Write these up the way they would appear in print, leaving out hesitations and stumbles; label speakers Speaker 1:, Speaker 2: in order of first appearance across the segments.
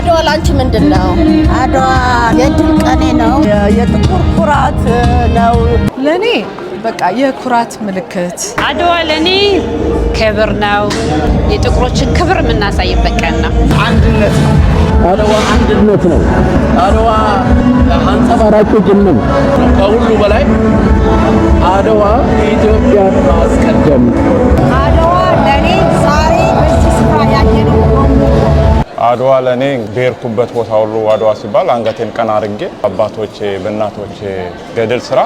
Speaker 1: አድዋ ላንቺ ምንድን ነው?
Speaker 2: አድዋ የድል ቀኔ ነው። የጥቁር ኩራት ነው።
Speaker 3: ለእኔ በቃ የኩራት ምልክት።
Speaker 4: አድዋ ለእኔ ክብር ነው። የጥቁሮችን ክብር የምናሳይበት ቀን ነው።
Speaker 5: አንድነት ነው።
Speaker 6: አድዋ አንድነት ነው።
Speaker 5: አድዋ አንጸባራቂ
Speaker 6: ድል ነው።
Speaker 5: ከሁሉ በላይ አድዋ ኢትዮጵያን ማስቀደም።
Speaker 2: አድዋ ለእኔ ዛሬ በዚህ ስፍራ ያየነው
Speaker 7: አድዋ ለእኔ በሄድኩበት ቦታ ሁሉ አድዋ ሲባል አንገቴን ቀና አድርጌ አባቶቼ በእናቶቼ ገድል ስራ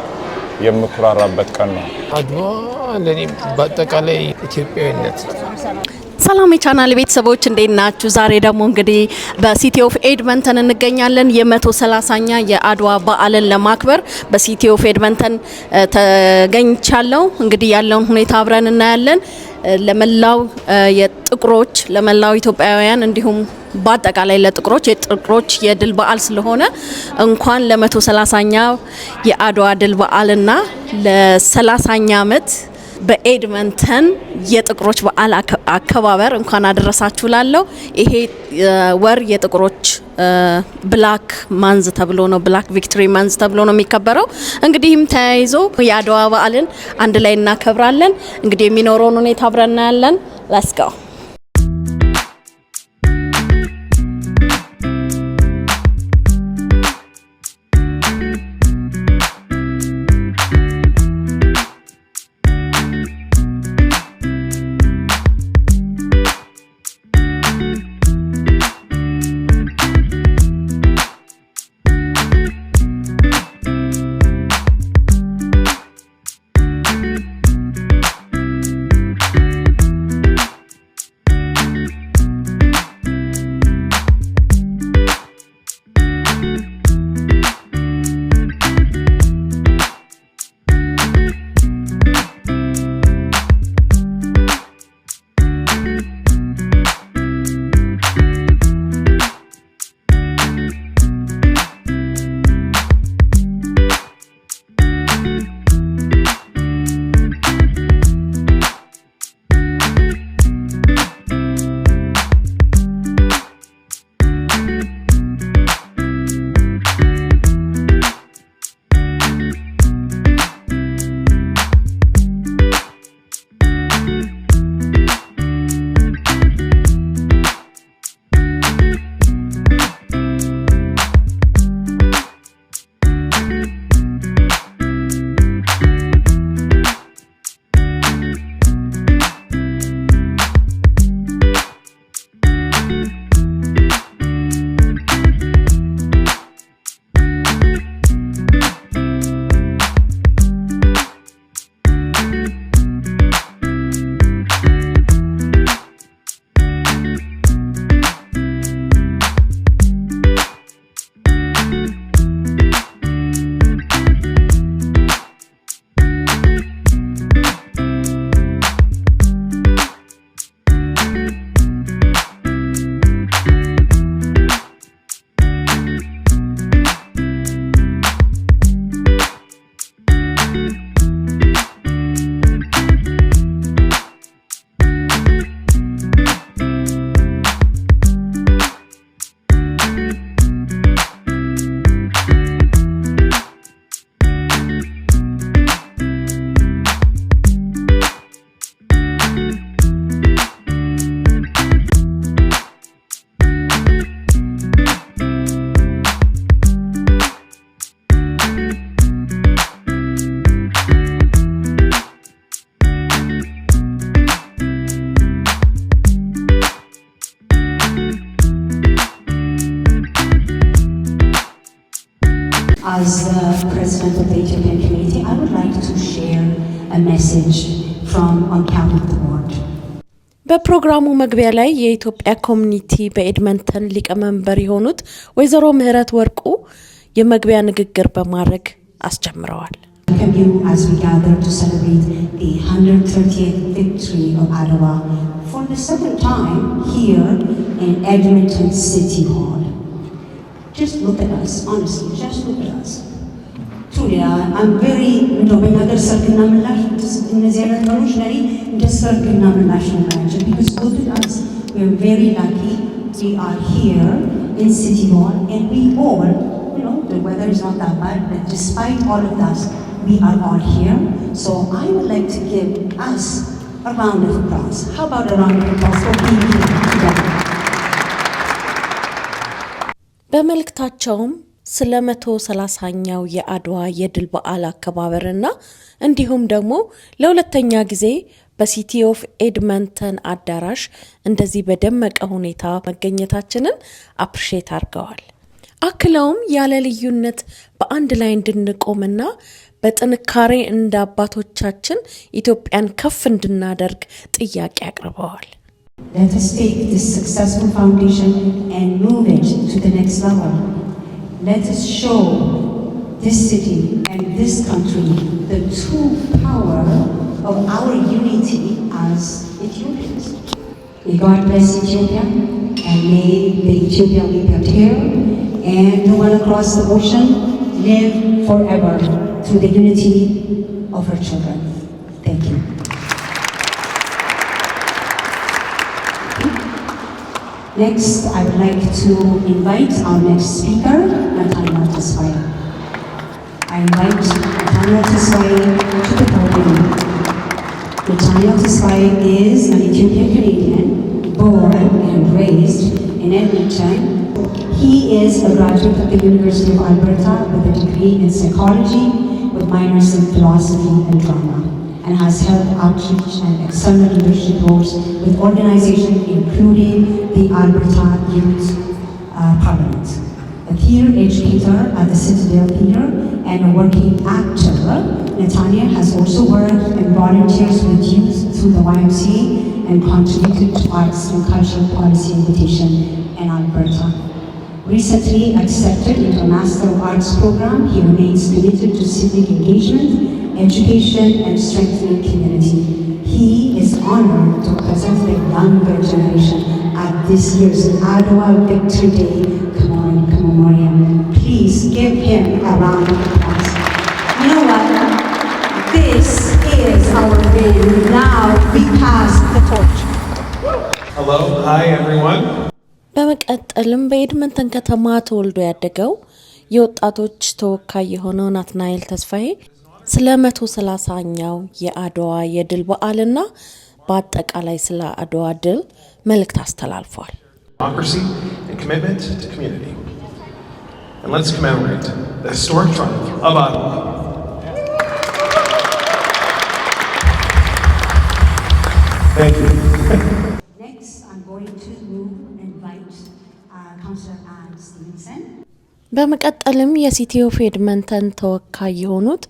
Speaker 7: የምኩራራበት ቀን ነው።
Speaker 8: አድዋ ለእኔ በአጠቃላይ ኢትዮጵያዊነት።
Speaker 1: ሰላም የቻናል ቤተሰቦች፣ እንዴት ናችሁ? ዛሬ ደግሞ እንግዲህ በ City of Edmonton እንገኛለን። የ130ኛ የአድዋ በዓልን ለማክበር በ City of Edmonton ተገኝቻለሁ። እንግዲህ ያለውን ሁኔታ አብረን እናያለን። ለመላው የጥቁሮች፣ ለመላው ኢትዮጵያውያን እንዲሁም በአጠቃላይ ለጥቁሮች የጥቁሮች የድል በዓል ስለሆነ እንኳን ለ130ኛ የአድዋ ድል በዓልና ለ30ኛ ዓመት በኤድመንተን የጥቁሮች በዓል አከባበር እንኳን አደረሳችሁ ላለው። ይሄ ወር የጥቁሮች Black Month ተብሎ ነው፣ Black Victory Month ተብሎ ነው የሚከበረው። እንግዲህም ተያይዞ የአድዋ በዓልን አንድ ላይ እናከብራለን። እንግዲህ የሚኖረውን ሁኔታ አብረን እናያለን። Let's go.
Speaker 9: As the president of the Ethiopian community, I would like to share a message from on behalf of the board.
Speaker 1: በፕሮግራሙ መግቢያ ላይ የኢትዮጵያ community በኤድመንተን ሊቀመንበር የሆኑት ወይዘሮ ምህረት ወርቁ የመግቢያ ንግግር በማድረግ አስጀምረዋል።
Speaker 9: Welcome you as we gather to celebrate the 130th victory of Adwa for the second time here in Edmonton City Hall. Just look at us, honestly, just look at us. Truly, I'm very እንደው በእኛ ሰርግና ምላሽ፣ እነዚህ አይነት ቀኖች ለእኔ እንደ ሰርግና ምላሽ ነው ናቸው። Because look at us, we are very lucky we are here. in City Hall, and we all, the weather is not that bad, but despite all of that, we are all here. So I would like to give us a round of applause. How about a round of applause for being here together?
Speaker 1: በመልእክታቸውም ስለ 130ኛው የአድዋ የድል በዓል አከባበርና እንዲሁም ደግሞ ለሁለተኛ ጊዜ በ City of Edmonton አዳራሽ እንደዚህ በደመቀ ሁኔታ መገኘታችንን appreciate አድርገዋል። አክለውም ያለ ልዩነት በአንድ ላይ እንድንቆምና በጥንካሬ እንደ አባቶቻችን ኢትዮጵያን ከፍ እንድናደርግ ጥያቄ አቅርበዋል።
Speaker 9: Let us take this successful foundation and move it to the next level. Let us show this city and this country the true power of our unity as Ethiopians. May God bless Ethiopia, and may the Ethiopia we built here and the one across the ocean live forever through the unity of her children. Thank you. Next, I would like to invite our next speaker, Nathaniel Tesfaye. I invite Nathaniel Tesfaye to the podium. Nathaniel Tesfaye is an Ethiopian Canadian, born and raised in Edmonton. He is a graduate of the University of Alberta with a degree in psychology with minors in philosophy and drama, and has held outreach and external leadership roles with organizations including the Alberta Youth Parliament. A theater educator at the Citadel Theatre and a working actor, Nathaniel has also worked and volunteers with youth through the YMCA and contributed to arts and cultural policy invitation in Alberta. Recently accepted into a Master of Arts program, he remains committed to civic engagement, education, and strengthening community. He is honored to present the younger generation at this year's Adwa Victory Day Commemoration. Please give him a round of applause. You know what? This is our win. Now we pass the torch.
Speaker 10: Hello, hi everyone.
Speaker 1: በመቀጠልም በኤድመንተን ከተማ ተወልዶ ያደገው የወጣቶች ተወካይ የሆነው ናትናኤል ተስፋዬ ስለ 130ኛው የአድዋ የድል በዓልና በአጠቃላይ ስለ አድዋ ድል መልእክት አስተላልፏል።
Speaker 10: Democracy and commitment to community. And let's commemorate the historic triumph of Adwa. Thank you.
Speaker 9: Next, I'm going to invite Councillor Anne Stevenson.
Speaker 1: በመቀጠልም የ City of Edmonton ተወካይ የሆኑት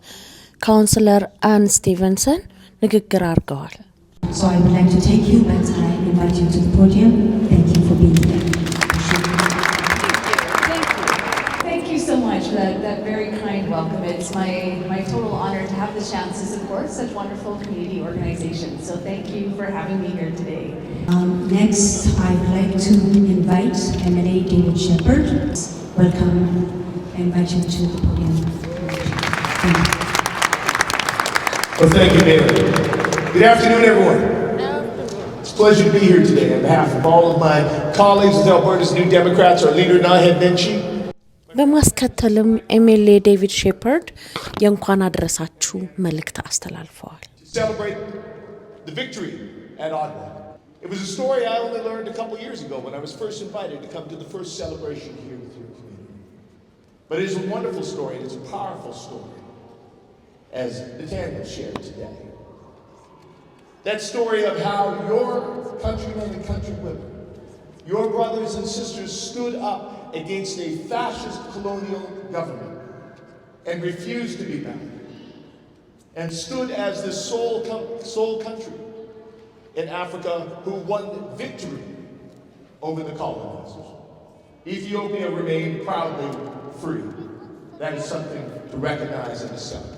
Speaker 1: Councillor አን ስቲቨንሰን ንግግር አድርገዋል።
Speaker 9: So I would like to thank you, but I invite you to the podium. Thank you for being here. Appreciate it.
Speaker 11: Thank you. Thank you so much for that very kind welcome. It's my total honor to have the chance to support such wonderful community organizations. So thank you for having me here today.
Speaker 9: Next, I would like to invite MLA David Shepherd. Welcome. I invite you to the podium. Thank you.
Speaker 10: Well, thank you, David. Good afternoon, everyone. It's a pleasure to be here today on behalf of all of my colleagues with Alberta's New Democrats, our leader, Naheed Nenshi.
Speaker 1: በማስከተልም MLA ዴቪድ ሼፐርድ የእንኳን አደረሳችሁ መልእክት አስተላልፈዋል።
Speaker 10: To celebrate the victory at Adwa. It was a story I only learned a couple years ago when I was first invited to come to the first celebration here with your community. But it is a wonderful story, and it's a powerful story, as Nathaniel shared today. That story of how your countrymen and countrywomen, your brothers and sisters, stood up against a fascist colonial government and refused to be bound, and stood as the sole country in Africa who won victory over the colonizers. Ethiopia remained proudly free. That is something to recognize and to celebrate.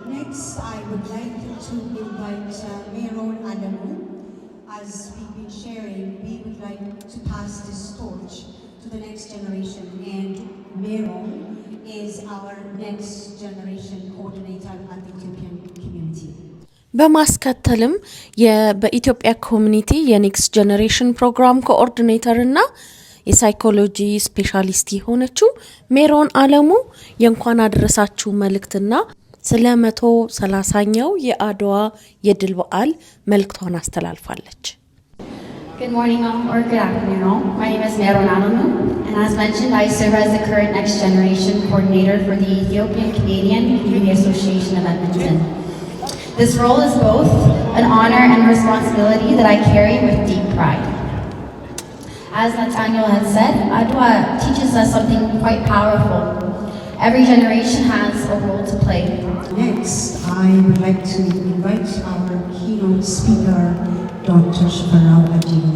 Speaker 9: Next, I would like to invite Meron Alemu. As we've been sharing, we would like to pass this torch to the next generation, and Meron is our next generation coordinator at the Ethiopian community.
Speaker 1: በማስከተልም በኢትዮጵያ community የ Next Generation Program Coordinator እና የ psychology specialist የሆነችው ሜሮን አለሙ የእንኳን አደረሳችሁ መልእክትና ስለ 130ኛው የአድዋ የድል በዓል መልእክቷን አስተላልፋለች።
Speaker 12: Good morning all, or good afternoon all. My name is Meron Alemu, and as mentioned, I serve as the current Next Generation Coordinator for the Ethiopian Canadian Community Association of Edmonton. This role is both an honor and responsibility that I carry with deep pride. As Nathaniel had said, Adwa teaches us something quite powerful. Every generation has a role to play.
Speaker 9: Next, I would like to invite our keynote speaker, Dr. Shiferaw Adilu.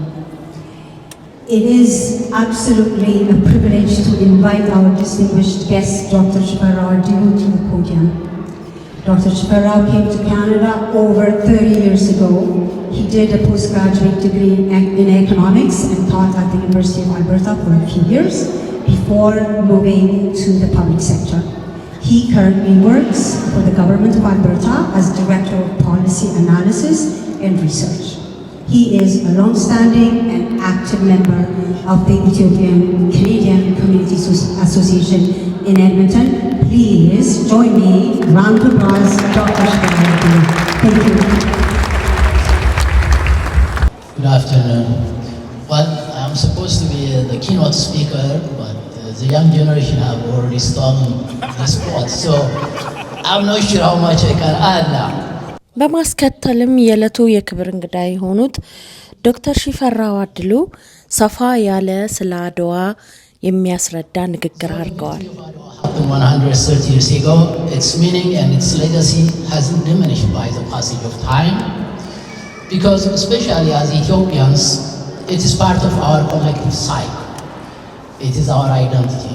Speaker 9: It is absolutely a privilege to invite our distinguished guest, Dr. Shiferaw Adilu, to the podium. Dr. Shiferaw came to Canada over 30 years ago. He did a postgraduate degree in economics and taught at the University of Alberta for a few years before moving to the public sector. He currently works for the government of Alberta as Director of Policy Analysis and Research. He is a long-standing and active member of the Ethiopian Canadian Community Association in Edmonton. Please join me, round of applause, Dr. Shiferaw Adilu. Thank you.
Speaker 13: Good afternoon. Well, I'm supposed to be the keynote speaker, but the young generation have already stolen the spot, so I'm not sure how much I can add now.
Speaker 1: በማስከተልም የዕለቱ የክብር እንግዳ የሆኑት ዶክተር ሽፈራው አድሉ ሰፋ ያለ ስለ አድዋ የሚያስረዳ ንግግር አድርገዋል።
Speaker 13: Happened 130 years ago, its meaning and its legacy hasn't diminished by the passage of time, because especially as Ethiopians, it is part of our collective psyche. It is our identity.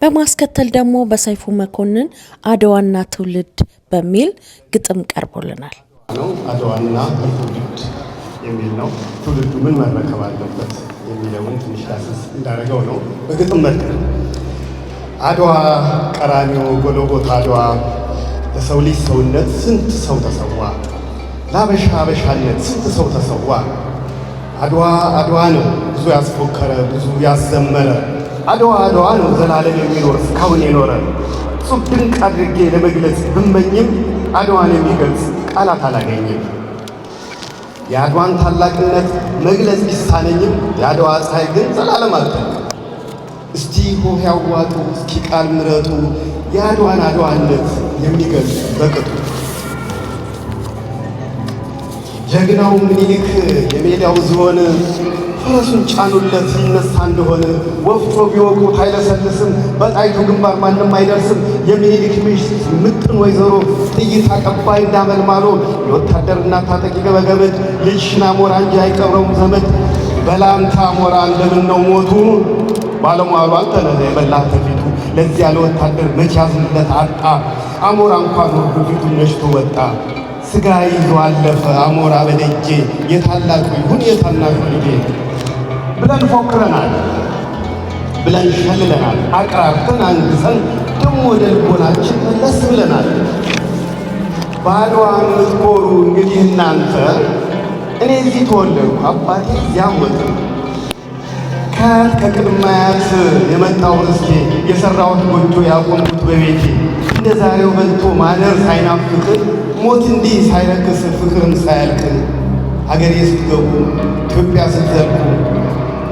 Speaker 1: በማስከተል ደግሞ በሰይፉ መኮንን አድዋና ትውልድ በሚል ግጥም ቀርቦልናል።
Speaker 14: ነው። አድዋና ትውልድ የሚል ነው። ትውልዱ ምን መረከብ አለበት የሚለውን ትንሽ ዳሰስ እንዳደረገው ነው በግጥም መልክ ነው። አድዋ፣ ቀራንዮ፣ ጎልጎታ አድዋ፣ ለሰው ልጅ ሰውነት ስንት ሰው ተሰዋ፣ ለአበሻ አበሻነት ስንት ሰው ተሰዋ። አድዋ አድዋ ነው ብዙ ያስፎከረ፣ ብዙ ያዘመረ። አድዋ አድዋ ነው ዘላለም የሚኖር፣ እስካሁን የኖረ። እጹብ ድንቅ አድርጌ ለመግለጽ ብመኝም አድዋን የሚገልጽ ቃላት አላገኝም። የአድዋን ታላቅነት መግለጽ ቢሳነኝም የአድዋ ፀሐይ ግን ዘላለም አትጠልቅም። እስቲ ሆሄ ያዋጡ፣ እስኪ ቃል ምረጡ፣ የአድዋን አድዋነት የሚገልጽ በቅጡ። ጀግናው ምኒልክ የሜዳው ዝሆን፣ ፈረሱን ጫኑለት ይነሳ እንደሆነ። ወፍጮ ቢወቅጡት አይለሰልስም፣ በጣይቱ ግንባር ማንም አይደርስም። የሚኒልክ ሚስት ምጥን ወይዘሮ፣ ጥይት አቀባይ እንዳመልማሎ፣ የወታደር እናት ታጠቂ በገመድ፣ ልጅሽን አሞራ እንጂ አይቀብረውም ዘመድ። በላንታ አሞራ እንደምን ነው ሞቱ? ባለሟሉ አንተ ነህ የበላህ ተፊቱ። ለዚያ ለወታደር መቼ ያዝንለት አጣ? አሞራ እንኳን ወርዶ ፊቱን ነሽቶ ወጣ። ስጋ ይዞ አለፈ አሞራ በደጄ፣ የታላቁ ይሁን የታናሹ ልጄ ብለን ፎክረናል፣ ብለን ሸልለናል። አቅራርተን አንግሰን ደግሞ ወደ ልቦናችን መለስ ብለናል። በአድዋ የምትኮሩ እንግዲህ እናንተ፣ እኔ እዚህ ተወለድኩ፣ አባቴ እዚያ ሞተ። ከአያት ከቅድመ አያት የመጣው ርስቴ፣ የሠራሁት ጎጆ ያቆምኩት በቤቴ፣ እንደ ዛሬው በልቶ ማደር ሳይናፍቅ፣ ሞት እንዲህ ሳይረክስ ፍቅርም ሳያልቅ፣ ሀገሬ ስትገቡ፣ ኢትዮጵያ ስትዘልቁ፣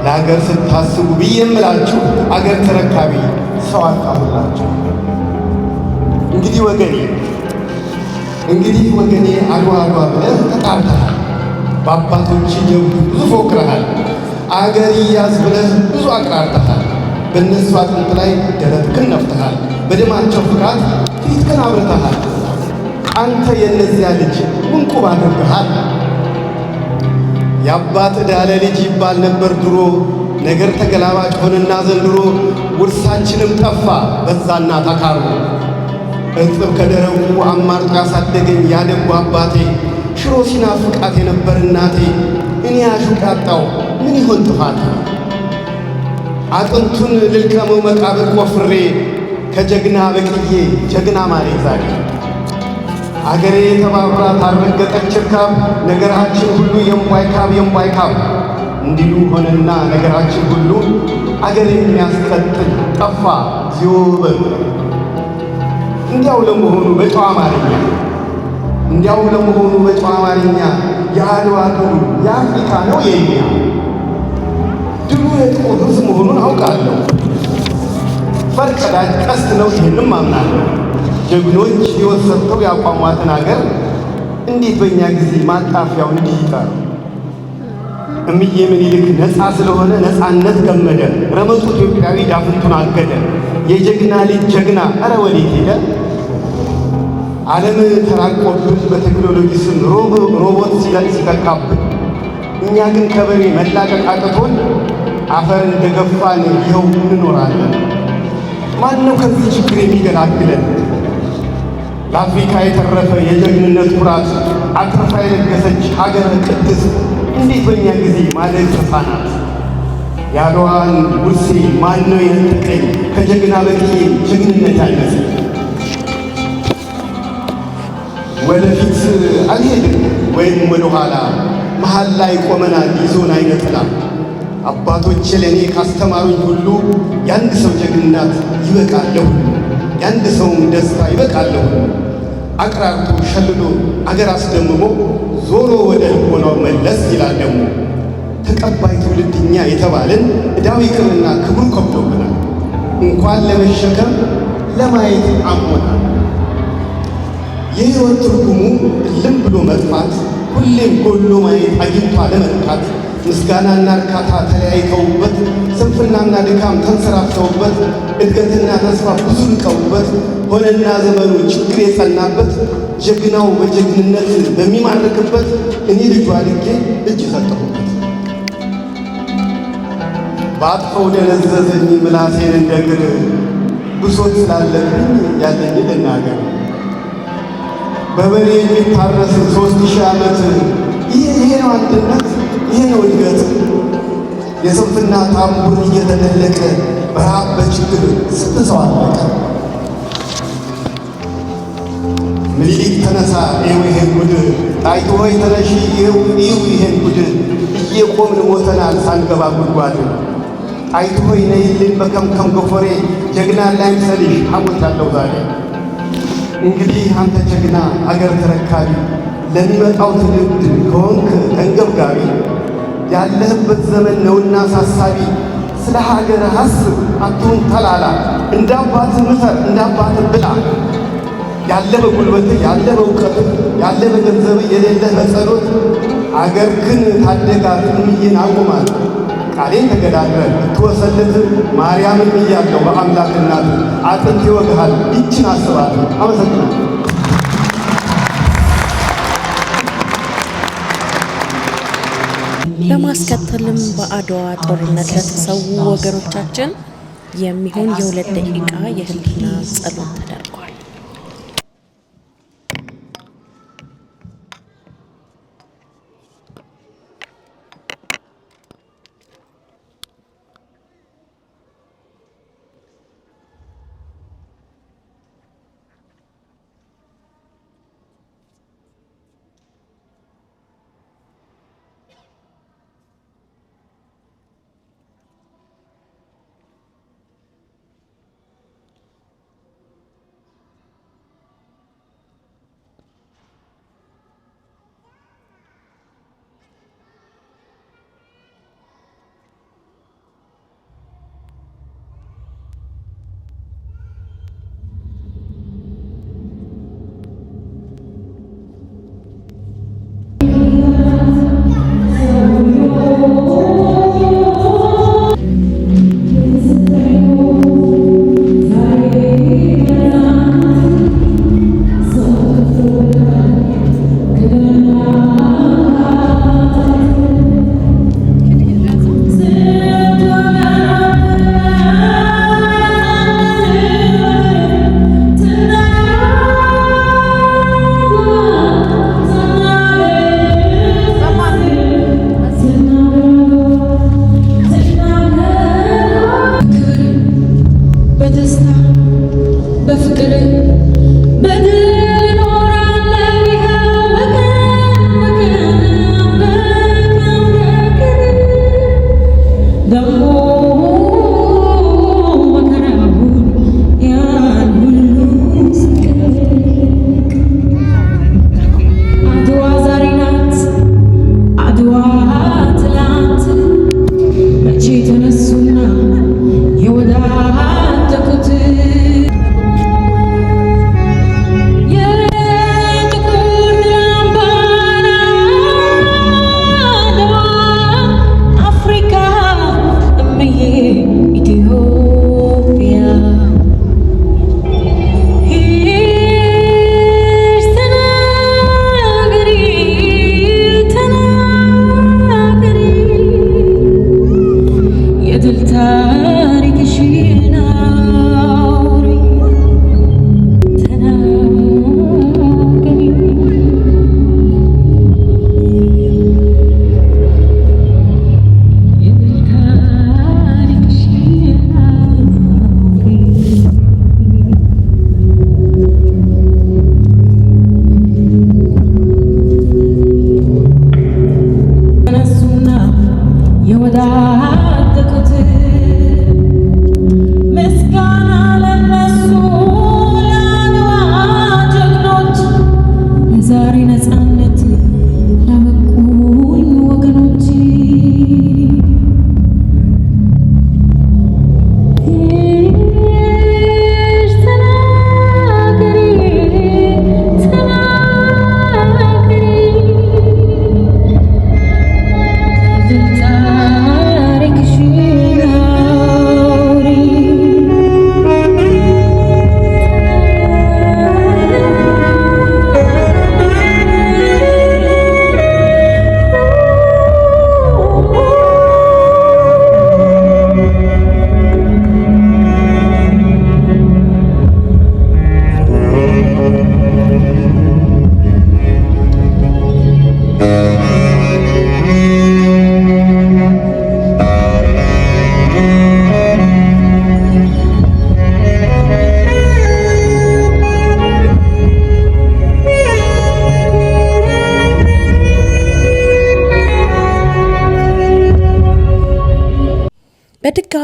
Speaker 14: ለሀገር ስታስቡ ብዬ የምላችሁ አገር ተረካቢ ሰው አጣሁላችሁ። እንግዲህ ወገኔ፣ እንግዲህ ወገኔ፣ አድዋ አድዋ ብለህ ተጣርተሃል። በአባቶች ጀብዱ ብዙ ፎክረሃል። አገር ይያዝ ብለህ ብዙ አቅራርተሃል። በእነሱ አጥንት ላይ ደረትህን ነፍተሃል። በደማቸው ፍካት ፊትህን አብርተሃል። አንተ የእነዚያ ልጅ ምንቁብ አድርገሃል። የአባት ዕዳ ለልጅ ይባል ነበር ድሮ። ነገር ተገላባጭ ሆነና ዘንድሮ ውርሳችንም ጠፋ በዛና ተካሮ። እርጥብ ከደረቁ አማርጦ ያሳደገኝ ያደጉ አባቴ፣ ሽሮ ሲናፍቃት የነበር እናቴ፣ እኔ አሹቅ ያጣው ምን ይሆን ጥፋቴ? አጥንቱን ልልቀመው መቃብር ቆፍሬ፣ ከጀግና በቅዬ ጀግና ማሬ ዛሬ። አገሬ ተባብራ ታረገጠች እርካብ፣ ነገራችን ሁሉ የእምቧይ ካብ የእምቧይ ካብ እንዲሉ ሆነና ነገራችን ሁሉ አገር የሚያስቀጥል ጠፋ፣ እግዚኦ በሉ። እንዲያው ለመሆኑ በጨዋ አማርኛ፣ እንዲያው ለመሆኑ በጨዋ አማርኛ፣ የአድዋ ድሉ የአፍሪካ ነው የኛ? ድሉ የጥቁር ሕዝብ መሆኑን አውቃለሁ። ፈርቀዳጅ ቀስት ነው፣ ይህንም አምናለሁ። ጀግኖች ሕይወት ሰጥተው ያቋሟትን አገር እንዴት በእኛ ጊዜ ማጣፊያው እንዲህ ይጠር? እምዬ ምኒልክ ነፃ ስለሆነ ነፃነት ገመደ። ረመጡ ኢትዮጵያዊ ዳፍንቱን አገደ። የጀግና ልጅ ጀግና ኧረ ወዴት ሄደ? ዓለም ተራቆብን በቴክኖሎጂ ስም ሮቦት ሲተካብን፣ እኛ ግን ከበሬ መላቀቅ አቅቶን አፈር እንደገፋን ይኸው እንኖራለን። ማነው ከዚህ ችግር የሚገላግለን? ለአፍሪካ የተረፈ የጀግንነት ኩራት አትርፋ የለገሰች ሀገረ ቅድስት እንዴት በእኛ ጊዜ ማደግ ተሳናት? የአድዋን ውርሴ ማነው የነጠቀኝ? ከጀግና በቅዬ ጀግንነት ያነሰ። ወደፊት አልሄድም ወይም ወደኋላ፣ መሃል ላይ ቆመናል ይዞን አይነ ጥላ። አባቶቼ ለእኔ ካስተማሩኝ ሁሉ የአንድ ሰው ጀግንነት ይበቃል ለሁሉ፣ የአንድ ሰውም ደስታ ይበቃል ለሁሉ። አቅራርቶ ሸልሎ አገር አስደምሞ ዞሮ ወደ ልቦናው መለስ ይላል ደግሞ። ተቀባይ ትውልድ እኛ የተባልን ዕዳው ይቅርና ክብሩ ከብዶብናል። እንኳን ለመሸከም ለማየት አሞናል። የሕይወት ትርጉሙ እልም ብሎ መጥፋት፣ ሁሌም ጎሎ ማየት፣ አግኝቶ አለመርካት፣ ምስጋናና እርካታ ተለያይተውበት፣ ስንፍናና ድካም ተንሰራፍተውበት፣ እድገትና ተስፋ ብዙ ልቀውበት ሆነና ዘመኑ ችግር የጸናበት፣ ጀግናው በጀግንነት በሚማርክበት እኔ ልጁ አድጌ እጅ ሰጠሁበት። ባጥፈው ደነዘዘኝ ምላሴን እንደ እግር፣ ብሶት ስላለብኝ ያለኝ ልናገር። በበሬ የሚታረስ 3000 ዓመት፣ ይሄ ነው አንድነት፣ ይሄ ነው እድገት። የስንፍና ታምቡር እየተደለቀ በረሃብ በችግር ስንት ሰው አለቀ። ምኒልክ ተነሳ ይኸው ይሄን ጉድ፣ ጣይቱ ሆይ ተነሺ ይኸው ይሄን ጉድ፣ እየቆምን ሞተናል ሳንገባ ጉድጓድ። ጣይቱ ሆይ ነይልን በከምከም ጎፈሬ፣ ጀግና ላይምሰልሽ ሐሞት አለው ዛሬ። እንግዲህ አንተ ጀግና አገር ተረካቢ፣ ለሚመጣው ትውልድ ከሆንክ ተንገብጋቢ፣ ያለህበት ዘመን ነውና አሳሳቢ፣ ስለ ሀገር አስብ አትሁን ተላላ፣ እንደ አባትህ ምሰር እንደ አባትህ ብላ። ያለ በጉልበትህ ያለ በእውቀትህ ያለ በገንዘብህ የሌለህ በጸሎት፣ አገርክን ታደጋት እምዬን አቁማት። ቃሌን ተገዳድረህ ብትወሰልት ማርያምን ብያለሁ በአምላክ እናት፣ አጥንት ይወግሃል ይችን አስባት። አመሰግናለሁ።
Speaker 1: በማስከተልም በአድዋ ጦርነት ለተሰዉ ወገኖቻችን የሚሆን የ2 ደቂቃ የህሊና ጸሎት ተደርጓል።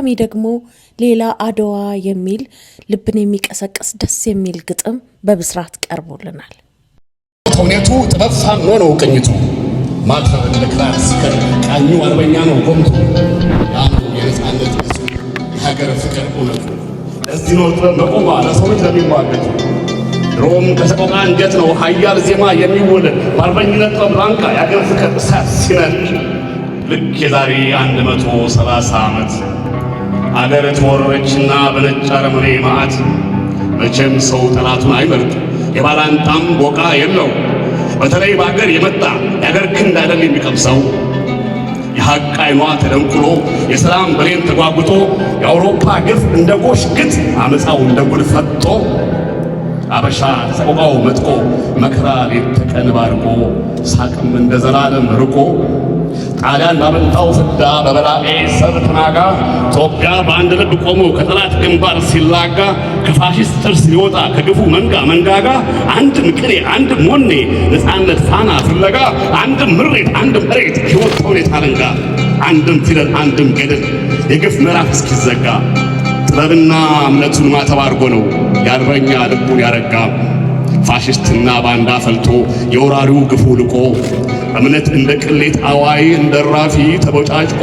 Speaker 15: በድጋሚ ደግሞ ሌላ አድዋ የሚል ልብን የሚቀሰቅስ ደስ የሚል ግጥም በብስራት ቀርቦልናል።
Speaker 16: ተውኔቱ ጥበብ ፋኖ ነው ቅኝቱ፣ ማተብ እንደ ክራር ሲከር ቃኙ አርበኛ ነው ጎምቱ። ያ ነው የነፃነት እሱ የሀገር ፍቅር እውነቱ። ለዚህ ነው ጥበብ መቆሟ ለሰው ልጅ ለሚሟገቱ። ድሮም ከሰቆቃ አንጀት ነው ኃያል ዜማ የሚወለድ፣ በአርበኝነት ጥበብ ላንቃ የሀገር ፍቅር እሳት ሲነድ። ልክ የዛሬ 130 ዓመት አገር ተወረረችና በነጭ አረመኔ መዓት። መቼም ሰው ጠላቱን አይመርጥ፣ የባላንጣም ቦቃ የለው። በተለይ በአገር የመጣ የአገር ክንድ አይደል የሚቀምሰው። የሐቅ ዓይኗ ተደንቁሮ፣ የሰላም ብሌን ተጓጉጦ፣ የአውሮፓ ግፍ እንደ ጎሽ ግጥ፣ አመፃው እንደ ጉድ ፈጦ፣ አበሻ ሰቆቃው መጥቆ፣ መከራ ሌት ተቀን ባርቆ፣ ሳቅም እንደ ዘላለም ርቆ፣ ጣሊያን ባመጣው ፍዳ በበላኤ ሰብ ተናጋ፣ ኢትዮጵያ በአንድ ልብ ቆሞ ከጠላት ግንባር ሲላጋ፣ ከፋሽስት ጥርስ ሊወጣ ከግፉ መንጋ መንጋጋ፣ አንድም ቅኔ አንድም ወኔ ነፃነት ፋና ፍለጋ፣ አንድም ምሬት አንድም እሬት ሕይወት ተውኔት አለንጋ፣ አንድም ፊደል አንድም ገድል የግፍ ምዕራፍ እስኪዘጋ፣ ጥበብና እምነቱን ማተብ አድርጎ ነው የአርበኛ ልቡን ያረጋ። ፋሽስትና ባንዳ ፈልቶ፣ የወራሪው ግፉ ልቆ፣ እምነት እንደ ቅሌት አዋይ እንደ ራፊ ተቦጫጭቆ፣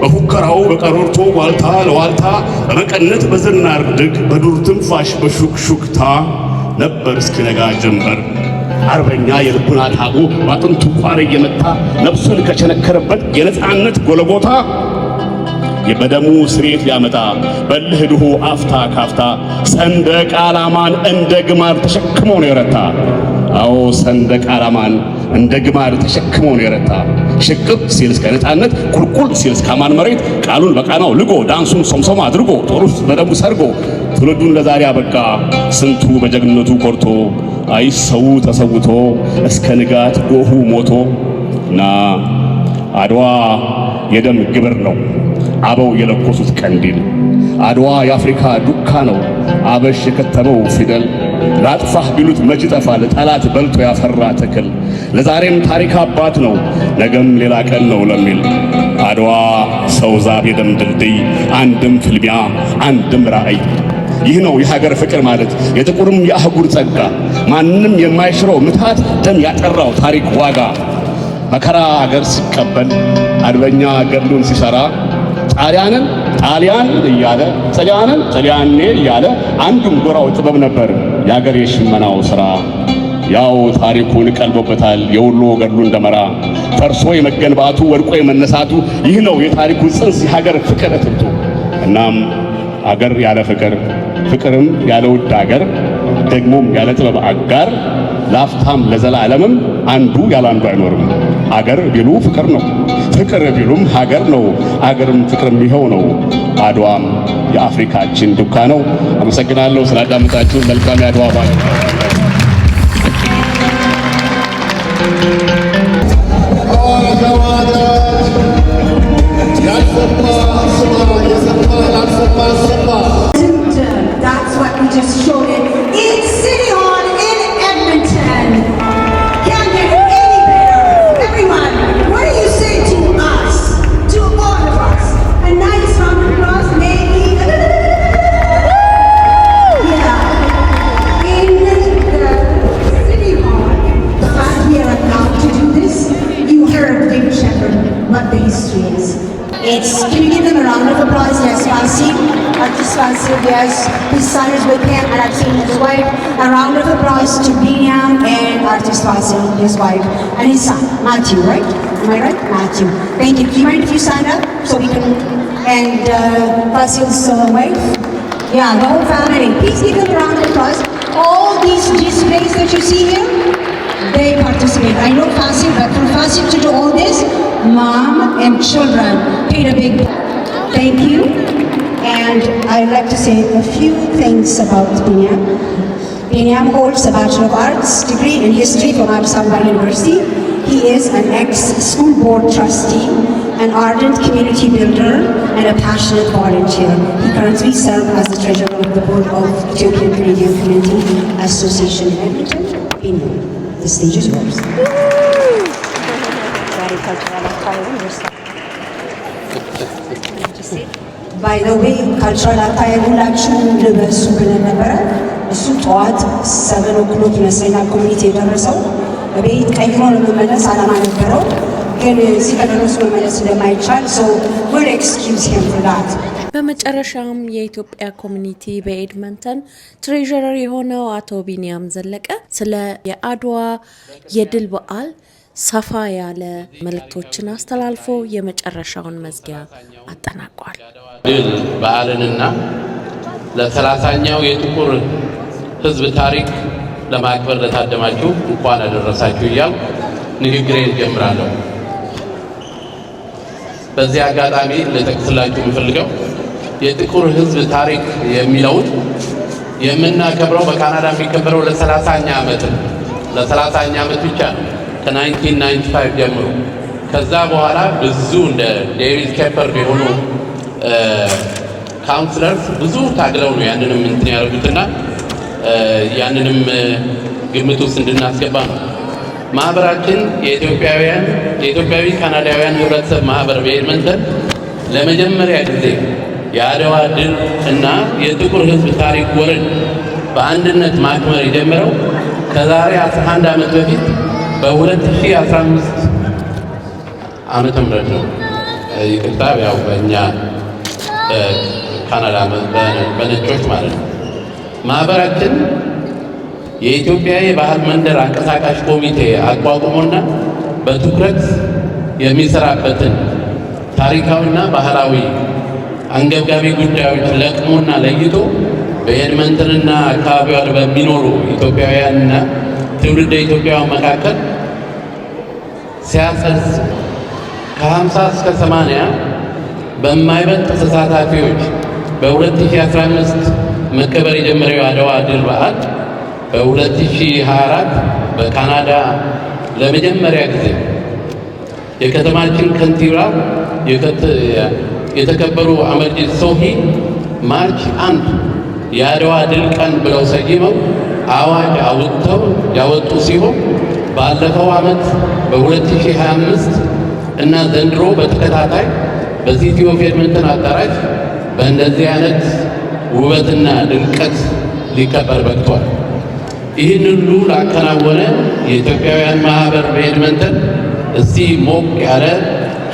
Speaker 16: በፉከራው በቀረርቶ ዋልታ ለዋልታ፣ በመቀነት በዝናር ድግ፣ በዱር ትንፋሽ በሹክሹክታ ነበር እስኪነጋ ጀንበር። አርበኛ የልቡን አታቦ በአጥንቱ ቋር እየመታ ነፍሱን ከቸነከረበት የነፃነት ጎለጎታ በደሙ ስሬት ሊያመጣ በልህ ድሆ አፍታ ካፍታ ሰንደቅ ዓላማን እንደ ግማር ተሸክሞ ነው የረታ። አዎ፣ ሰንደቅ ዓላማን እንደ ግማር ተሸክሞ ነው የረታ። ሽቅብ ሲል እስከ ነፃነት፣ ቁልቁል ሲል እስከ አማን መሬት፣ ቃሉን በቃናው ልጎ፣ ዳንሱን ሶምሶማ አድርጎ፣ ጦር ውስጥ በደሙ ሰርጎ ትውልዱን ለዛሬ አበቃ። ስንቱ በጀግንነቱ ኮርቶ፣ አይ ሰው ተሰውቶ እስከ ንጋት ጎሁ ሞቶ። እና አድዋ የደም ግብር ነው፣ አበው የለኮሱት ቀንዲል። አድዋ የአፍሪካ ዱካ ነው፣ አበሽ የከተበው ፊደል። ላጥፋህ ቢሉት መች ይጠፋል ጠላት በልቶ ያፈራ ተክል። ለዛሬም ታሪክ አባት ነው፣ ነገም ሌላ ቀን ነው ለሚል። አድዋ ሰው ዛብ የደም ድልድይ፣ አንድም ፍልሚያ አንድም ራዕይ። ይህ ነው የሀገር ፍቅር ማለት፣ የጥቁርም የአህጉር ጸጋ፣ ማንም የማይሽረው ምታት ደም ያጠራው ታሪክ ዋጋ። መከራ አገር ሲቀበል፣ አርበኛ ገድሉን ሲሰራ፣ ጣሊያንን ጣሊያን እያለ፣ ጣሊያንን ጣሊያኔ እያለ፣ አንዱም ጎራው ጥበብ ነበር የአገር የሽመናው ሥራ። ያው ታሪኩን ቀልቦበታል የወሎ ገድሉን ደመራ፣ ፈርሶ የመገንባቱ ወድቆ የመነሳቱ። ይህ ነው የታሪኩ ጽንስ የሀገር ፍቅር እትብቱ። እናም አገር ያለ ፍቅር፣ ፍቅርም ያለ ውድ አገር፣ ደግሞም ያለ ጥበብ አጋር፣ ላፍታም ለዘላለምም አንዱ ያለ አንዱ አይኖርም። አገር ቢሉ ፍቅር ነው፣ ፍቅር ቢሉም ሀገር ነው፣ አገርም ፍቅርም ይኸው ነው። አድዋም የአፍሪካችን ዱካ ነው። አመሰግናለሁ ስላዳመጣችሁ። መልካም የአድዋ በዓል።
Speaker 14: ያልሰማ ስማ፣ የሰማ ላልሰማ ሰማ።
Speaker 9: That's what we just showed it in City Hall in Edmonton. Can't get any better. Everyone, what do you say to us? To all of us? A nice round of applause, maybe. Yeah. In the City Hall, the fact we are allowed to do this, you heard David Shepherd, what the history is. Can you give them a round of applause? Yes, Fasil, Artist Fasil, yes. His son is with him, and I've seen his wife. A round of applause to Biniam and Artist Fasil, his wife, and his son, Matthew, right? Am I right? Matthew. Thank you. Do you mind if you stand up so we can, and Fasil's wife? Yeah, the whole family. Please give them a round of applause. All these displays that you see here, they participate. I know Fasil, but for Fasil to do all this, mom and children paid a big thank you. And I'd like to say a few things about Biniam. Biniam holds a Bachelor of Arts degree in History from Addis Ababa University. He is an ex-school board trustee, an ardent community builder, and a passionate volunteer. He currently serves as the treasurer of the board of Ethiopian Canadian Community Association in Edmonton. Biniam, the stage is yours.
Speaker 1: ዛሬ cultural attire ኡን ወርሳ።
Speaker 9: By the way, cultural attire ሁላችሁም ልበሱ ብለን ነበረ። እሱ ጠዋት 7 o'clock ይመስለኛል community የደረሰው። ቤት ቀይሮ ለመመለስ አላማ ነበረው፣ ግን እዚህ ከደረሱ መመለስ እንደማይቻል so we'll excuse him for that.
Speaker 15: በመጨረሻም የኢትዮጵያ community በኤድመንተን treasurer የሆነው አቶ ቢንያም ዘለቀ ስለ የአድዋ የድል በዓል ሰፋ ያለ መልእክቶችን አስተላልፎ የመጨረሻውን መዝጊያ አጠናቋል።
Speaker 17: ድል በዓልንና ለ30ኛው የጥቁር ሕዝብ ታሪክ ለማክበር ለታደማችሁ እንኳን አደረሳችሁ እያልኩ ንግግሬን እጀምራለሁ። በዚህ አጋጣሚ ልጠቅስላችሁ የምፈልገው የጥቁር ሕዝብ ታሪክ የሚለውን የምናከብረው በካናዳ የሚከበረው ለ30ኛ ዓመት ነው። ለ30ኛ ዓመት ብቻ ነው ከ1995 ጀምሮ። ከዛ በኋላ ብዙ እንደ ዴቪድ ሼፐርድ የሆኑ councillors ብዙ ታግለው ነው ያንንም እንትን ያደረጉትና ያንንም ግምት ውስጥ እንድናስገባ ነው። ማህበራችን የኢትዮጵያውያን የኢትዮጵያዊ ካናዳውያን ህብረተሰብ ማህበር በኤድመንተን ለመጀመሪያ ጊዜ የአድዋ ድል እና የጥቁር ህዝብ ታሪክ ወርን በአንድነት ማክበር የጀመረው ከዛሬ 11 ዓመት በፊት በ2015 ዓመተ ምህረት ነው። ይቅርታ፣ ያው በእኛ ካናዳ በነጮች ማለት ነው። ማህበራችን የኢትዮጵያ የባህል መንደር አንቀሳቃሽ ኮሚቴ አቋቁሞና በትኩረት የሚሰራበትን ታሪካዊና ባህላዊ አንገብጋቢ ጉዳዮች ለቅሞና ለይቶ በኤድመንተንና አካባቢዋ በሚኖሩ ኢትዮጵያውያንና ትውልደ ኢትዮጵያውያን መካከል ሲያሰርጽ ከ50 እስከ 80 በማይበልጥ ተሳታፊዎች በ2015 መከበር የጀመረው የአድዋ ድል በዓል በ2024 በካናዳ ለመጀመሪያ ጊዜ የከተማችን ከንቲባ የተከበሩ አመርጂት ሶሂ March 1 የአድዋ ድል ቀን ብለው ሰይመው አዋጅ አውጥተው ያወጡ ሲሆን ባለፈው ዓመት በ2025 እና ዘንድሮ በተከታታይ በ City of Edmonton አዳራሽ በእንደዚህ አይነት ውበትና ድምቀት ሊከበር በቅቷል። ይህን ሁሉ ላከናወነ የኢትዮጵያውያን ማህበር በኤድመንተን እስቲ ሞቅ ያለ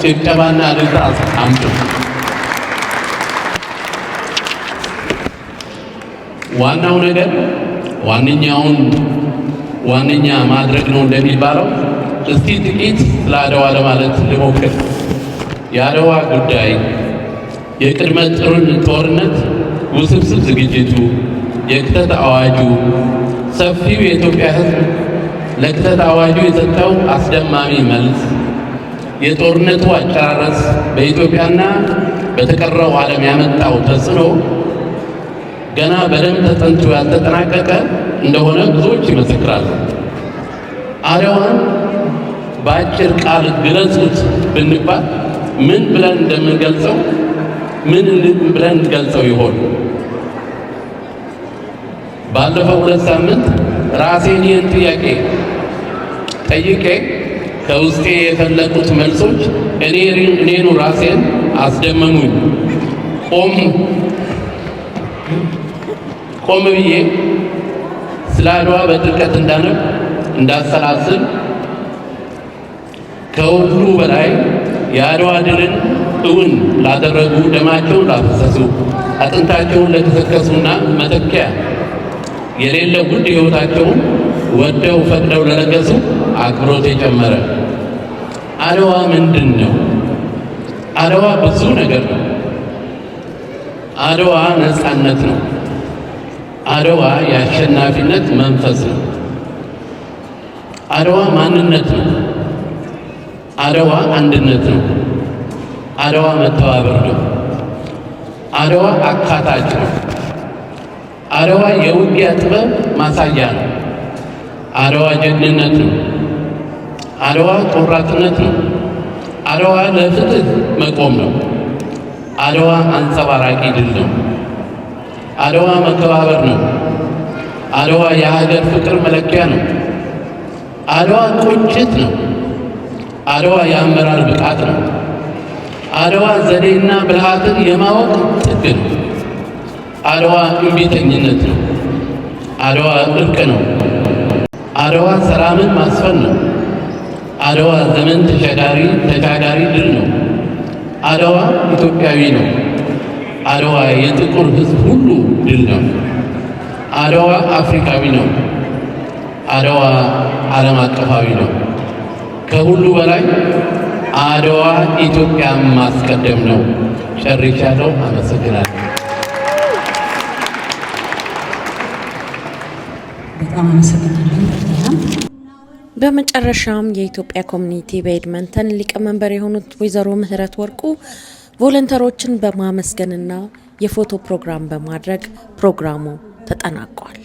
Speaker 17: ጭብጨባና እልልታ አምጡ። ዋናው ነገር ዋነኛውን ዋነኛ ማድረግ ነው እንደሚባለው፣ እስቲ ጥቂት ስለ አድዋ ለማለት ልሞክር። የአድዋ ጉዳይ፣ የቅድመ ጦርነት ውስብስብ ዝግጅቱ፣ የክተት አዋጁ፣ ሰፊው የኢትዮጵያ ሕዝብ ለክተት አዋጁ የሰጠው አስደማሚ መልስ፣ የጦርነቱ አጨራረስ በኢትዮጵያና በተቀረው ዓለም ያመጣው ተጽዕኖ ገና በደንብ ተጠንቶ ያልተጠናቀቀ እንደሆነ ብዙዎች ይመሰክራሉ። አድዋን በአጭር ቃል ግለጹት ብንባል ምን ብለን እንደምንገልጸው፣ ምን ብለን እንገልጸው ይሆን? ባለፈው 2 ሳምንት ራሴን ይህን ጥያቄ ጠይቄ ከውስጤ የፈለቁት መልሶች እኔኑ ራሴን አስደመሙኝ። ቆም ቆም ብዬ ስለ አድዋ በጥልቀት እንዳነብ፣ እንዳሰላስል፣ ከሁሉ በላይ የአድዋ ድልን እውን ላደረጉ፣ ደማቸውን ላፈሰሱ፣ አጥንታቸውን ለከሰከሱና መተኪያ የሌለ ውድ ሕይወታቸውን ወደው ፈቅደው ለለገሱ አክብሮት የጨመረ። አድዋ ምንድን ነው? አድዋ ብዙ ነገር ነው። አድዋ ነፃነት ነው። አድዋ የአሸናፊነት መንፈስ ነው። አድዋ ማንነት ነው። አድዋ አንድነት ነው። አድዋ መተባበር ነው። አድዋ አካታች ነው። አድዋ የውጊያ ጥበብ ማሳያ ነው። አድዋ ጀግንነት ነው። አድዋ ቆራጥነት ነው። አድዋ ለፍትህ መቆም ነው። አድዋ አንጸባራቂ ድል ነው። አድዋ መከባበር ነው። አድዋ የሀገር ፍቅር መለኪያ ነው። አድዋ ቁጭት ነው። አድዋ የአመራር ብቃት ነው። አድዋ ዘዴና ብልሃትን የማወቅ ጥግ ነው። አድዋ እምቢተኝነት ነው። አድዋ እርቅ ነው። አድዋ ሰላምን ማስፈን ነው። አድዋ ዘመን ተሻጋሪ ድል ነው። አድዋ ኢትዮጵያዊ ነው። አድዋ የጥቁር ሕዝብ ሁሉ ድል ነው። አድዋ አፍሪካዊ ነው። አድዋ ዓለም አቀፋዊ ነው። ከሁሉ በላይ አድዋ ኢትዮጵያን ማስቀደም ነው። ጨርሻለሁ። አመሰግናለሁ።
Speaker 9: በጣም አመሰግናለሁ።
Speaker 15: በመጨረሻም የኢትዮጵያ community በኤድመንተን ሊቀመንበር የሆኑት ወይዘሮ ምህረት ወርቁ volunteer ኦችን በማመስገንና የፎቶ ፕሮግራም በማድረግ ፕሮግራሙ ተጠናቋል።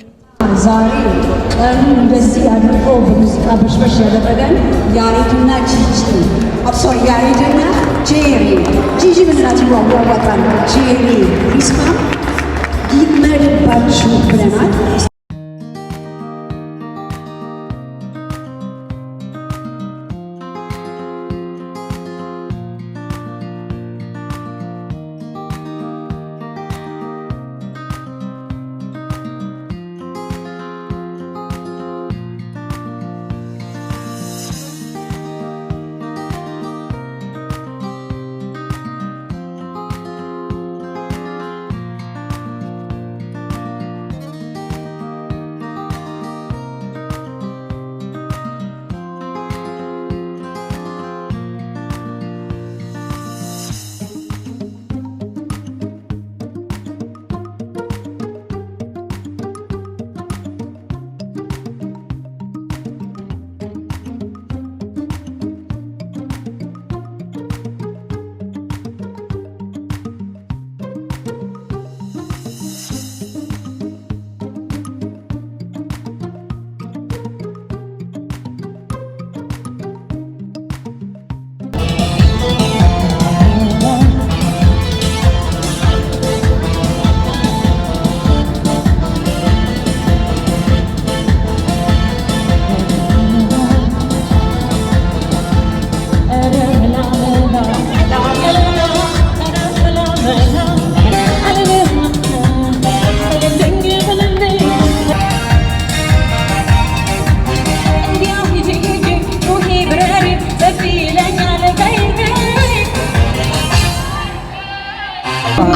Speaker 9: ዛሬ ቀኑ እንደዚህ አድርጎ በሙዚቃ በሽበሽ ያደረገን ያሬድና ጂጂ፣ sorry፣ ያሬድና ጄሪ፣ ጂጂ ብንላት ይዋዋጣል። ጄሪ ሪስማ ይመርባችሁ ብለናል።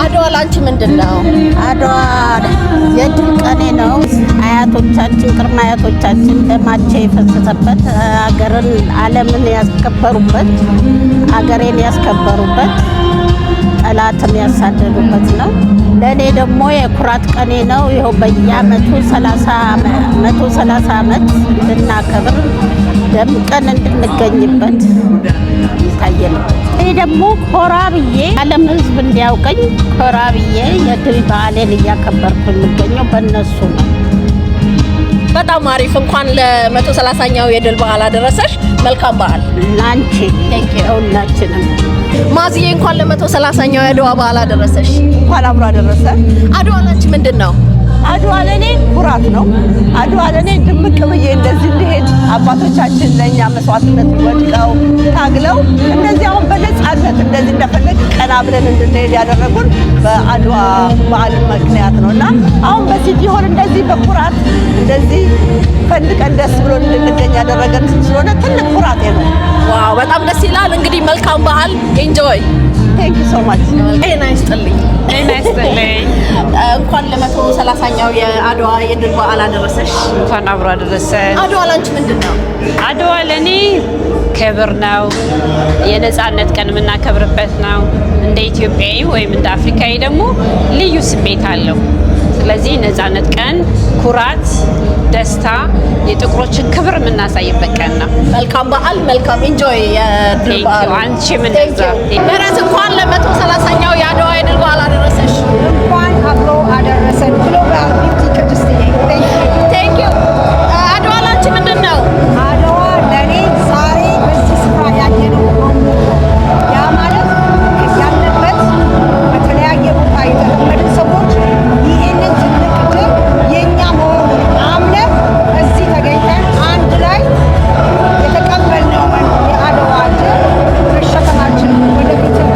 Speaker 1: አድዋ ላንቺ ምንድን ነው?
Speaker 2: አድዋ የድል ቀኔ ነው። አያቶቻችን፣ ቅድመ አያቶቻችን ደማቸው የፈሰሰበት፣ አገርን ዓለምን ያስከበሩበት፣ አገሬን ያስከበሩበት፣ ጠላትን ያሳደዱበት ነው። ለእኔ ደግሞ የኩራት ቀኔ ነው። ይኸው በየአመቱ 130 ዓመት እንድናከብር ደምቀን እንድንገኝበት ይታየናል። እኔ ደግሞ ኮራ ብዬ ዓለም ሕዝብ እንዲያውቀኝ ኮራ ብዬ የድል በዓሌን እያከበርኩ የምገኘው በእነሱ ነው።
Speaker 1: በጣም አሪፍ። እንኳን ለ130ኛው የድል በዓል አደረሰሽ። መልካም በዓል።
Speaker 2: ላንቺ፣ ሁላችንም።
Speaker 1: ማዝዬ፣ እንኳን ለ130ኛው የአድዋ በዓል አደረሰሽ።
Speaker 18: እንኳን አብሮ አደረሰ።
Speaker 1: አድዋ ላንቺ ምንድን ነው?
Speaker 18: አድዋ ለኔ ኩራት ነው። አድዋ ለኔ ድምቅ ብዬ እንደዚህ እንድሄድ አባቶቻችን ለእኛ መስዋዕትነት ወድቀው ታግለው እንደዚህ አሁን በነፃነት እንደዚህ እንደፈለግ ቀና ብለን እንድንሄድ ያደረጉን በአድዋ በዓል ምክንያት ነው እና አሁን በ City Hall እንደዚህ በኩራት እንደዚህ ፈንድቀን ደስ ብሎ እንድንገኝ ያደረገን ስለሆነ ትልቅ ኩራቴ ነው።
Speaker 1: Wow፣ በጣም ደስ ይላል። እንግዲህ መልካም በዓል፣ enjoy።
Speaker 18: Thank you so much።
Speaker 1: ጤና ይስጥልኝ።
Speaker 4: ጤና ይስጥልኝ።
Speaker 1: እንኳን ለ130ኛው የአድዋ የድል በዓል አደረሰሽ።
Speaker 4: እንኳን አብሮ አደረሰን።
Speaker 1: አድዋ ላንቺ ምንድን ነው?
Speaker 4: አድዋ ለእኔ ክብር ነው። የነፃነት ቀን የምናከብርበት ነው። እንደ ኢትዮጵያዊ ወይም እንደ አፍሪካዊ ደግሞ ልዩ ስሜት አለው። ስለዚህ ነፃነት ቀን ኩራት፣ ደስታ፣ የጥቁሮችን ክብር የምናሳይበት ቀን ነው።
Speaker 1: መልካም በዓል፣ መልካም enjoy የድል በዓል።
Speaker 4: አንቺም እንደዛ።
Speaker 1: ምህረት፣ እንኳን ለ130ኛው የአድዋ የድል በዓል አደረሰሽ።
Speaker 19: እንኳን አብሮ አደረሰን። Global Beauty ቅድስትዬ።
Speaker 1: Thank you። አድዋ ላንቺ ምንድን ነው?
Speaker 19: አድዋ ለእኔ ዛሬ በዚህ ስፍራ ያየነው አምልኮ፣ ያ ማለት ያለበት በተለያየ ቦታ የተለመድን ሰዎች ይህንን ትልቅ ድል የእኛ መሆኑን አምነን እዚህ ተገኝተን አንድ ላይ የተቀበልነውን የአድዋ ድል መሸከማችን ወደፊትም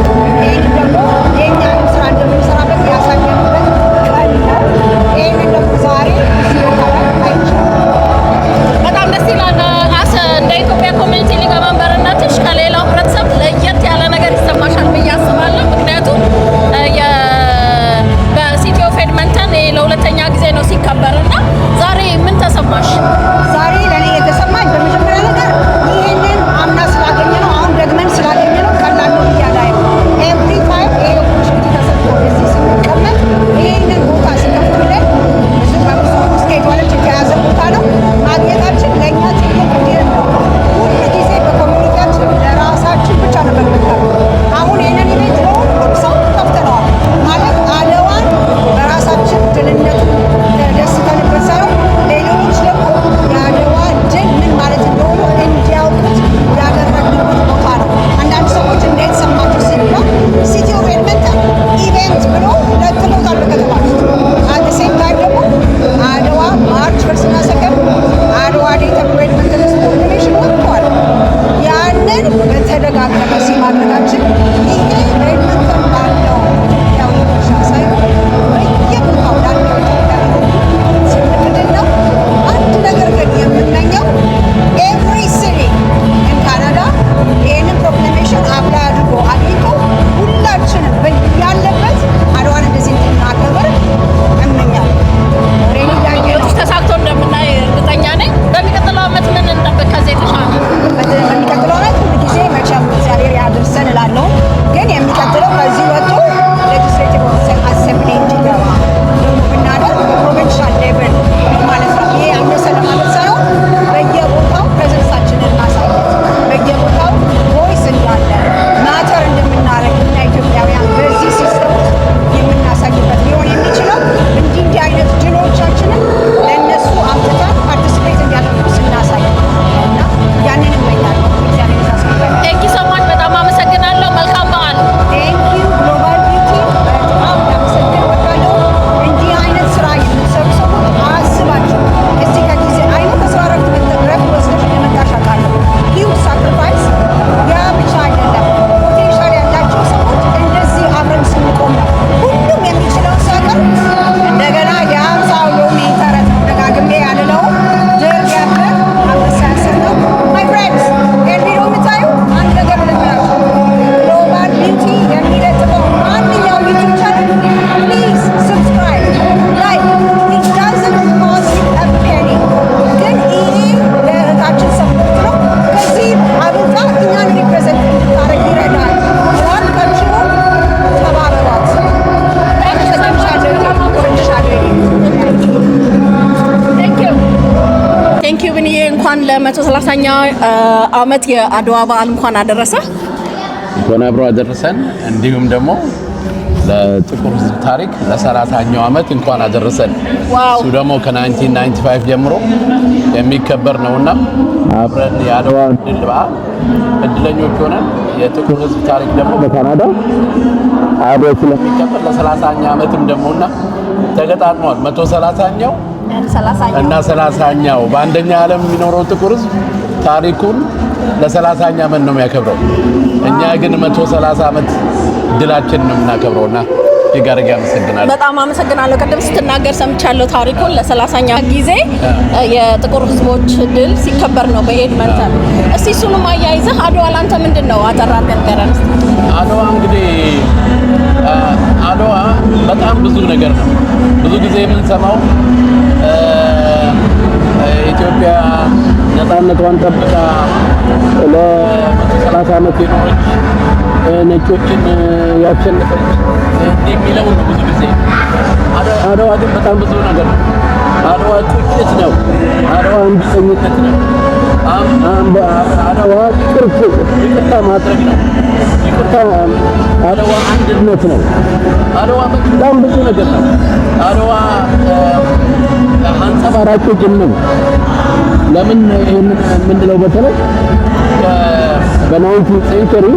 Speaker 1: Thank you ብንዬ፣ እንኳን ለ130ኛ ዓመት የአድዋ በዓል እንኳን አደረሰ።
Speaker 17: እንኳን አብሮ አደረሰን። እንዲሁም ደግሞ ለጥቁር ሕዝብ ታሪክ ለ30ኛው ዓመት እንኳን አደረሰን። እሱ ደግሞ ከ1995 ጀምሮ የሚከበር ነውና አብረን የአድዋ ድል በዓል እድለኞች ሆነን የጥቁር ሕዝብ ታሪክ ደግሞ በካናዳ አብሮ ስለሚከበር ለ30ኛ ዓመትም ደግሞና ተገጣጥሟል። 130ኛው እና 30ኛው በአንደኛ ዓለም የሚኖረው ጥቁር ሕዝብ ታሪኩን ለ30ኛ ዓመት ነው የሚያከብረው። እኛ ግን 130 ዓመት ድላችን ነው የምናከብረውና እጅግ አድርጌ አመሰግናለሁ።
Speaker 1: በጣም አመሰግናለሁ። ቅድም ስትናገር ሰምቻለሁ ታሪኩን ለ30ኛ ጊዜ የጥቁር ህዝቦች ድል ሲከበር ነው በኤድመንተን። እስቲ እሱንም አያይዘህ አድዋ ላንተ ምንድን ነው? አጠር አድርገህ ንገረን እስቲ።
Speaker 17: አድዋ እንግዲህ አድዋ በጣም ብዙ ነገር ነው። ብዙ ጊዜ የምንሰማው ኢትዮጵያ ነፃነቷን ጠብቃ ለ130 ዓመት የኖረች፣ ነጮችን ያሸነፈች እንዲህ የሚለው ነው ብዙ ጊዜ። አድዋ ግን በጣም ብዙ ነገር ነው። አድዋ ቁጭት ነው። አድዋ እምቢተኝነት ነው። አድዋ ይቅርታ ማድረግ ነው። ይቅርታ አድዋ አንድነት ነው። አድዋ በጣም ብዙ ነገር ነው። አድዋ አንጸባራቂ ድል ነው። ለምን ይህንን የምንለው? በተለይ በ 19th century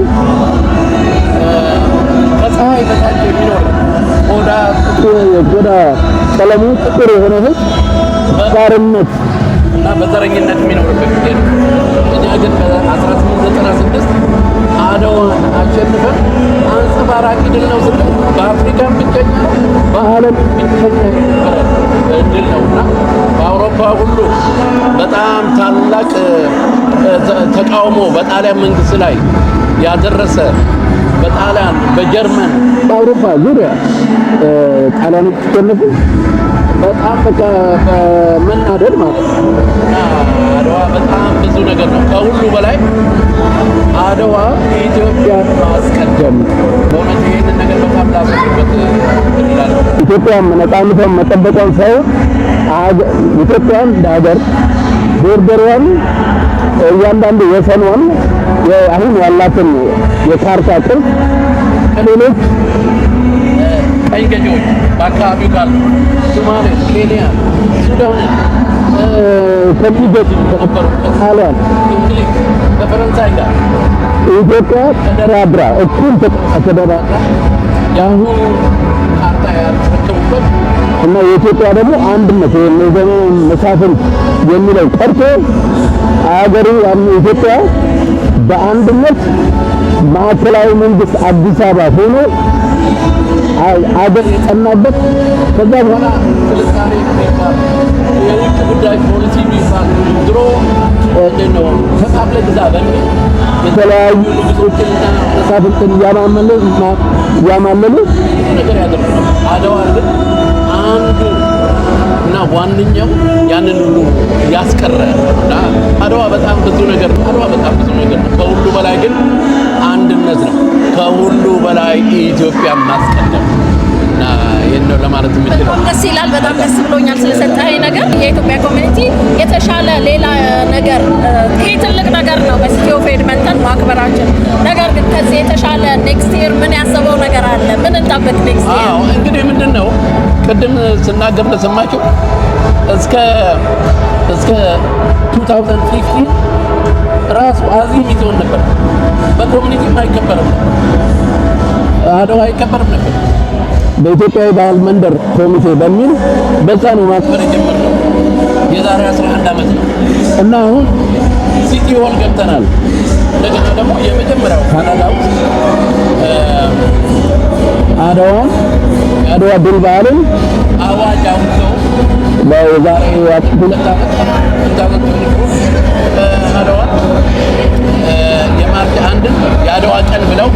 Speaker 17: ከፀሐይ በታች የሚኖር ቆዳ ቀለሙ ጥቁር የሆነ ህዝብ በባርነት እና በዘረኝነት የሚኖርበት ጊዜ ነው። እኛ ግን በ1896 አድዋን አሸንፈን አንጸባራቂ ድል ነው ስንል በአፍሪካም ብቸኛ፣ በዓለም ብቸኛ የነበረ ድል ነው እና በአውሮፓ ሁሉ በጣም ታላቅ ተቃውሞ በጣሊያን መንግስት ላይ ያደረሰ፣ በጣሊያን፣ በጀርመን፣ በአውሮፓ ዙሪያ ጣሊያኖች ሲሸነፉ በጣም በቃ በመናደድ ማለት ነው። እና አድዋ በጣም ብዙ ነገር ነው። ከሁሉ በላይ አድዋ ኢትዮጵያን ማስቀደም፣ በእውነት ይህንን ነገር በጣም ላሰብበት እላለሁ።
Speaker 6: ኢትዮጵያን ነፃነቷን መጠበቋን ሳይሆን ኢትዮጵያን እንደ ሀገር border ዋን፣ እያንዳንዱ ወሰኗን፣ አሁን ያላትን የካርታ ቅርጽ
Speaker 17: ከሌሎች ቀኝ ገዢዎች በአካባቢው ካሉ ሶማሌ፣ ኬንያ፣ ሱዳን ከሚገዙ ከነበሩ ከጣሊያን፣ እንግሊዝ፣ ከፈረንሳይ ጋር
Speaker 6: ኢትዮጵያ ተደራድራ፣ እኩል ተደራድራ
Speaker 17: የአሁኑ ካርታ ያስረከቡበት
Speaker 6: እና የኢትዮጵያ ደግሞ አንድነት ወይም የዘመን መሳፍንት የሚለው ቀርቶ አገሩ ኢትዮጵያ በአንድነት ማዕከላዊ መንግስት አዲስ አበባ ሆኖ አገር የጸናበት፣ ከዛ በኋላ
Speaker 17: ስልጣኔ የሚባል፣ የውጭ ጉዳይ ፖሊሲ የሚባል፣ ድሮ እንዴት ነው ከፋፍለህ ግዛ በሚል
Speaker 6: የተለያዩ ንጉሶችንና መሳፍንትን እያማለሉ
Speaker 17: ብዙ ነገር ያደርጉ ነበር። አድዋ ግን አንዱ እና ዋነኛው ያንን ሁሉ ያስቀረ እና አድዋ በጣም ብዙ ነገር ነው። አድዋ በጣም ብዙ ነገር ነው። ከሁሉ በላይ ግን አንድነት ነው። ከሁሉ በላይ ኢትዮጵያን ማስቀደም እና ይህን ነው ለማለት የምችለው።
Speaker 1: በጣም ደስ ይላል። በጣም ደስ ብሎኛል ስለሰጠኸኝ ነገር። የኢትዮጵያ community የተሻለ ሌላ ነገር፣ ይሄ ትልቅ ነገር ነው በ City of Edmonton ማክበራችን። ነገር ግን ከዚህ የተሻለ next year ምን ያሰበው ነገር አለ? ምን እንጠብቅ next year?
Speaker 17: አዎ፣ እንግዲህ ምንድን ነው ቅድም ስናገር እንደሰማችሁ እስከ 2015 ራሱ አዚም ይዞን ነበር። በ community ም አይከበርም ነበር። አድዋ አይከበርም ነበር።
Speaker 6: በኢትዮጵያዊ ባህል መንደር ኮሚቴ በሚል በዛ ነው ማክበር
Speaker 17: ማክበር የጀመርነው የዛሬ 11 ዓመት ነው እና አሁን City Hall ገብተናል። እንደገና ደግሞ የመጀመሪያው ካናዳ ውስጥ
Speaker 6: አድዋን፣ የአድዋ ድል በዓልን
Speaker 17: አዋጅ አውጥተው
Speaker 6: በዛሬ
Speaker 17: 2 ዓመት 2024 አድዋ የ March 1ን የአድዋ ቀን ብለው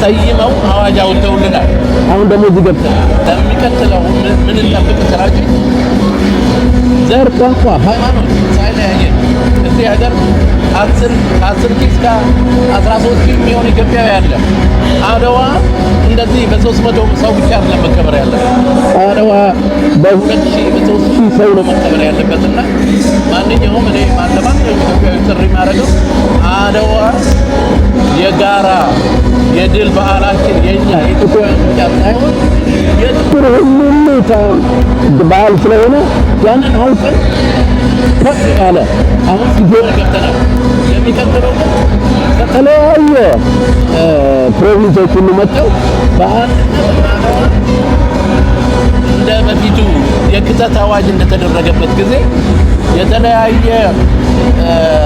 Speaker 17: ሰይመው አዋጅ አውጥተውልናል።
Speaker 6: አሁን ደግሞ እዚህ ገብተናል።
Speaker 17: ለሚቀጥለው ምን እንጠብቅ ስራችን ዘር፣ ቋንቋ፣ ሃይማኖት ሳይለያየን እዚህ ሀገር 10,000 እስከ 13,000 የሚሆን ኢትዮጵያዊ አለ። አድዋ እንደዚህ በ300 ሰው ብቻ አይደለም መከበር ያለበት። አድዋ በ2000 በ3000 ሰው ነው መከበር ያለበት እና ማንኛውም እኔ
Speaker 6: የኢትዮጵያውያን ብቻ ሳይሆን የጥቁር ሁሉ በዓል ስለሆነ ያንን አውቀን ከፍ ያለ አሁን ጊዜውን ገብተናል። የሚቀጥለው ግን ከተለያየ province ኦች ሁሉ መጥተው በአንድነት እንደ በፊቱ የክተት አዋጅ እንደተደረገበት ጊዜ የተለያየ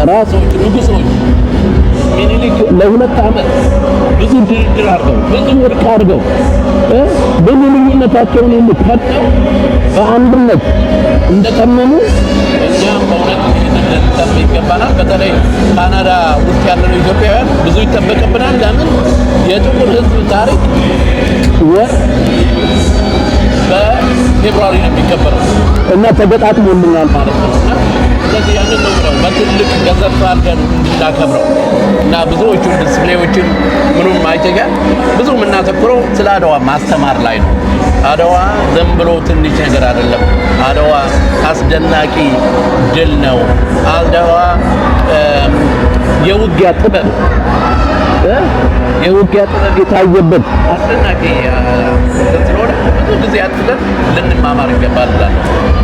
Speaker 6: ራሶች፣ ንጉሶች ሚኒሊክ ለ2 ዓመት ብዙ ድርድር አድርገው፣ ብዙ እርቅ አድርገው፣ ብዙ ልዩነታቸውን ሁሉ ፈተው በአንድነት እንደተመሙ እኛም በእውነት ይህንን ልንጠም ይገባናል። በተለይ ካናዳ ውስጥ ያለነው ኢትዮጵያውያን ብዙ ይጠበቅብናል። ለምን የጥቁር ሕዝብ ታሪክ ወር በ February ነው የሚከበረው እና ተገጣጥሞልናል ማለት ነው። እና ስለዚህ ያንን ነው ብለው በትልቅ ገዘፍ አድርገን እንድናከብረው እና ብዙዎቹን display ዎችን ምኑም አይተኛል። ብዙ የምናተኩረው ስለ አድዋ ማስተማር ላይ ነው። አድዋ ዝም ብሎ ትንሽ ነገር አይደለም። አድዋ አስደናቂ ድል ነው። አድዋ የውጊያ ጥበብ የታየበት አስደናቂ እንትን ስለሆነ ብዙ ጊዜ አጥፍተን ልንማማር ይገባል እላለሁ።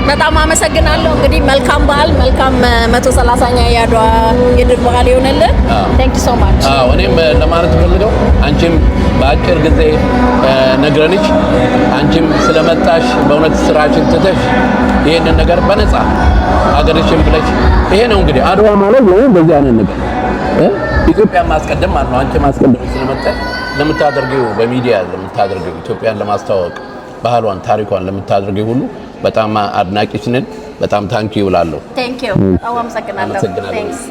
Speaker 1: በጣም አመሰግናለሁ። እንግዲህ መልካም በዓል፣ መልካም 130ኛ የአድዋ የድል በዓል ይሆንልን። Thank you so much።
Speaker 17: አዎ፣ እኔም ለማለት ፈልገው አንቺም በአጭር ጊዜ ነግረንሽ አንቺም ስለመጣሽ በእውነት ስራሽን ትተሽ ይሄንን ነገር በነፃ ሀገርሽን ብለሽ ይሄ ነው እንግዲህ አድዋ ማለት ነው። በዚህ አይነት ነገር ኢትዮጵያን ማስቀደም ማለት ነው። አንቺ ማስቀደም ስለመጣሽ ለምታደርጊው፣ በሚዲያ ለምታደርጊው፣ ኢትዮጵያን ለማስተዋወቅ ባህሏን፣ ታሪኳን ለምታደርጊው ሁሉ በጣም አድናቂሽ ነን። በጣም thank you እላለሁ።
Speaker 1: Thank you፣ በጣም አመሰግናለሁ።
Speaker 17: አመሰግናለሁ።
Speaker 1: Thanks።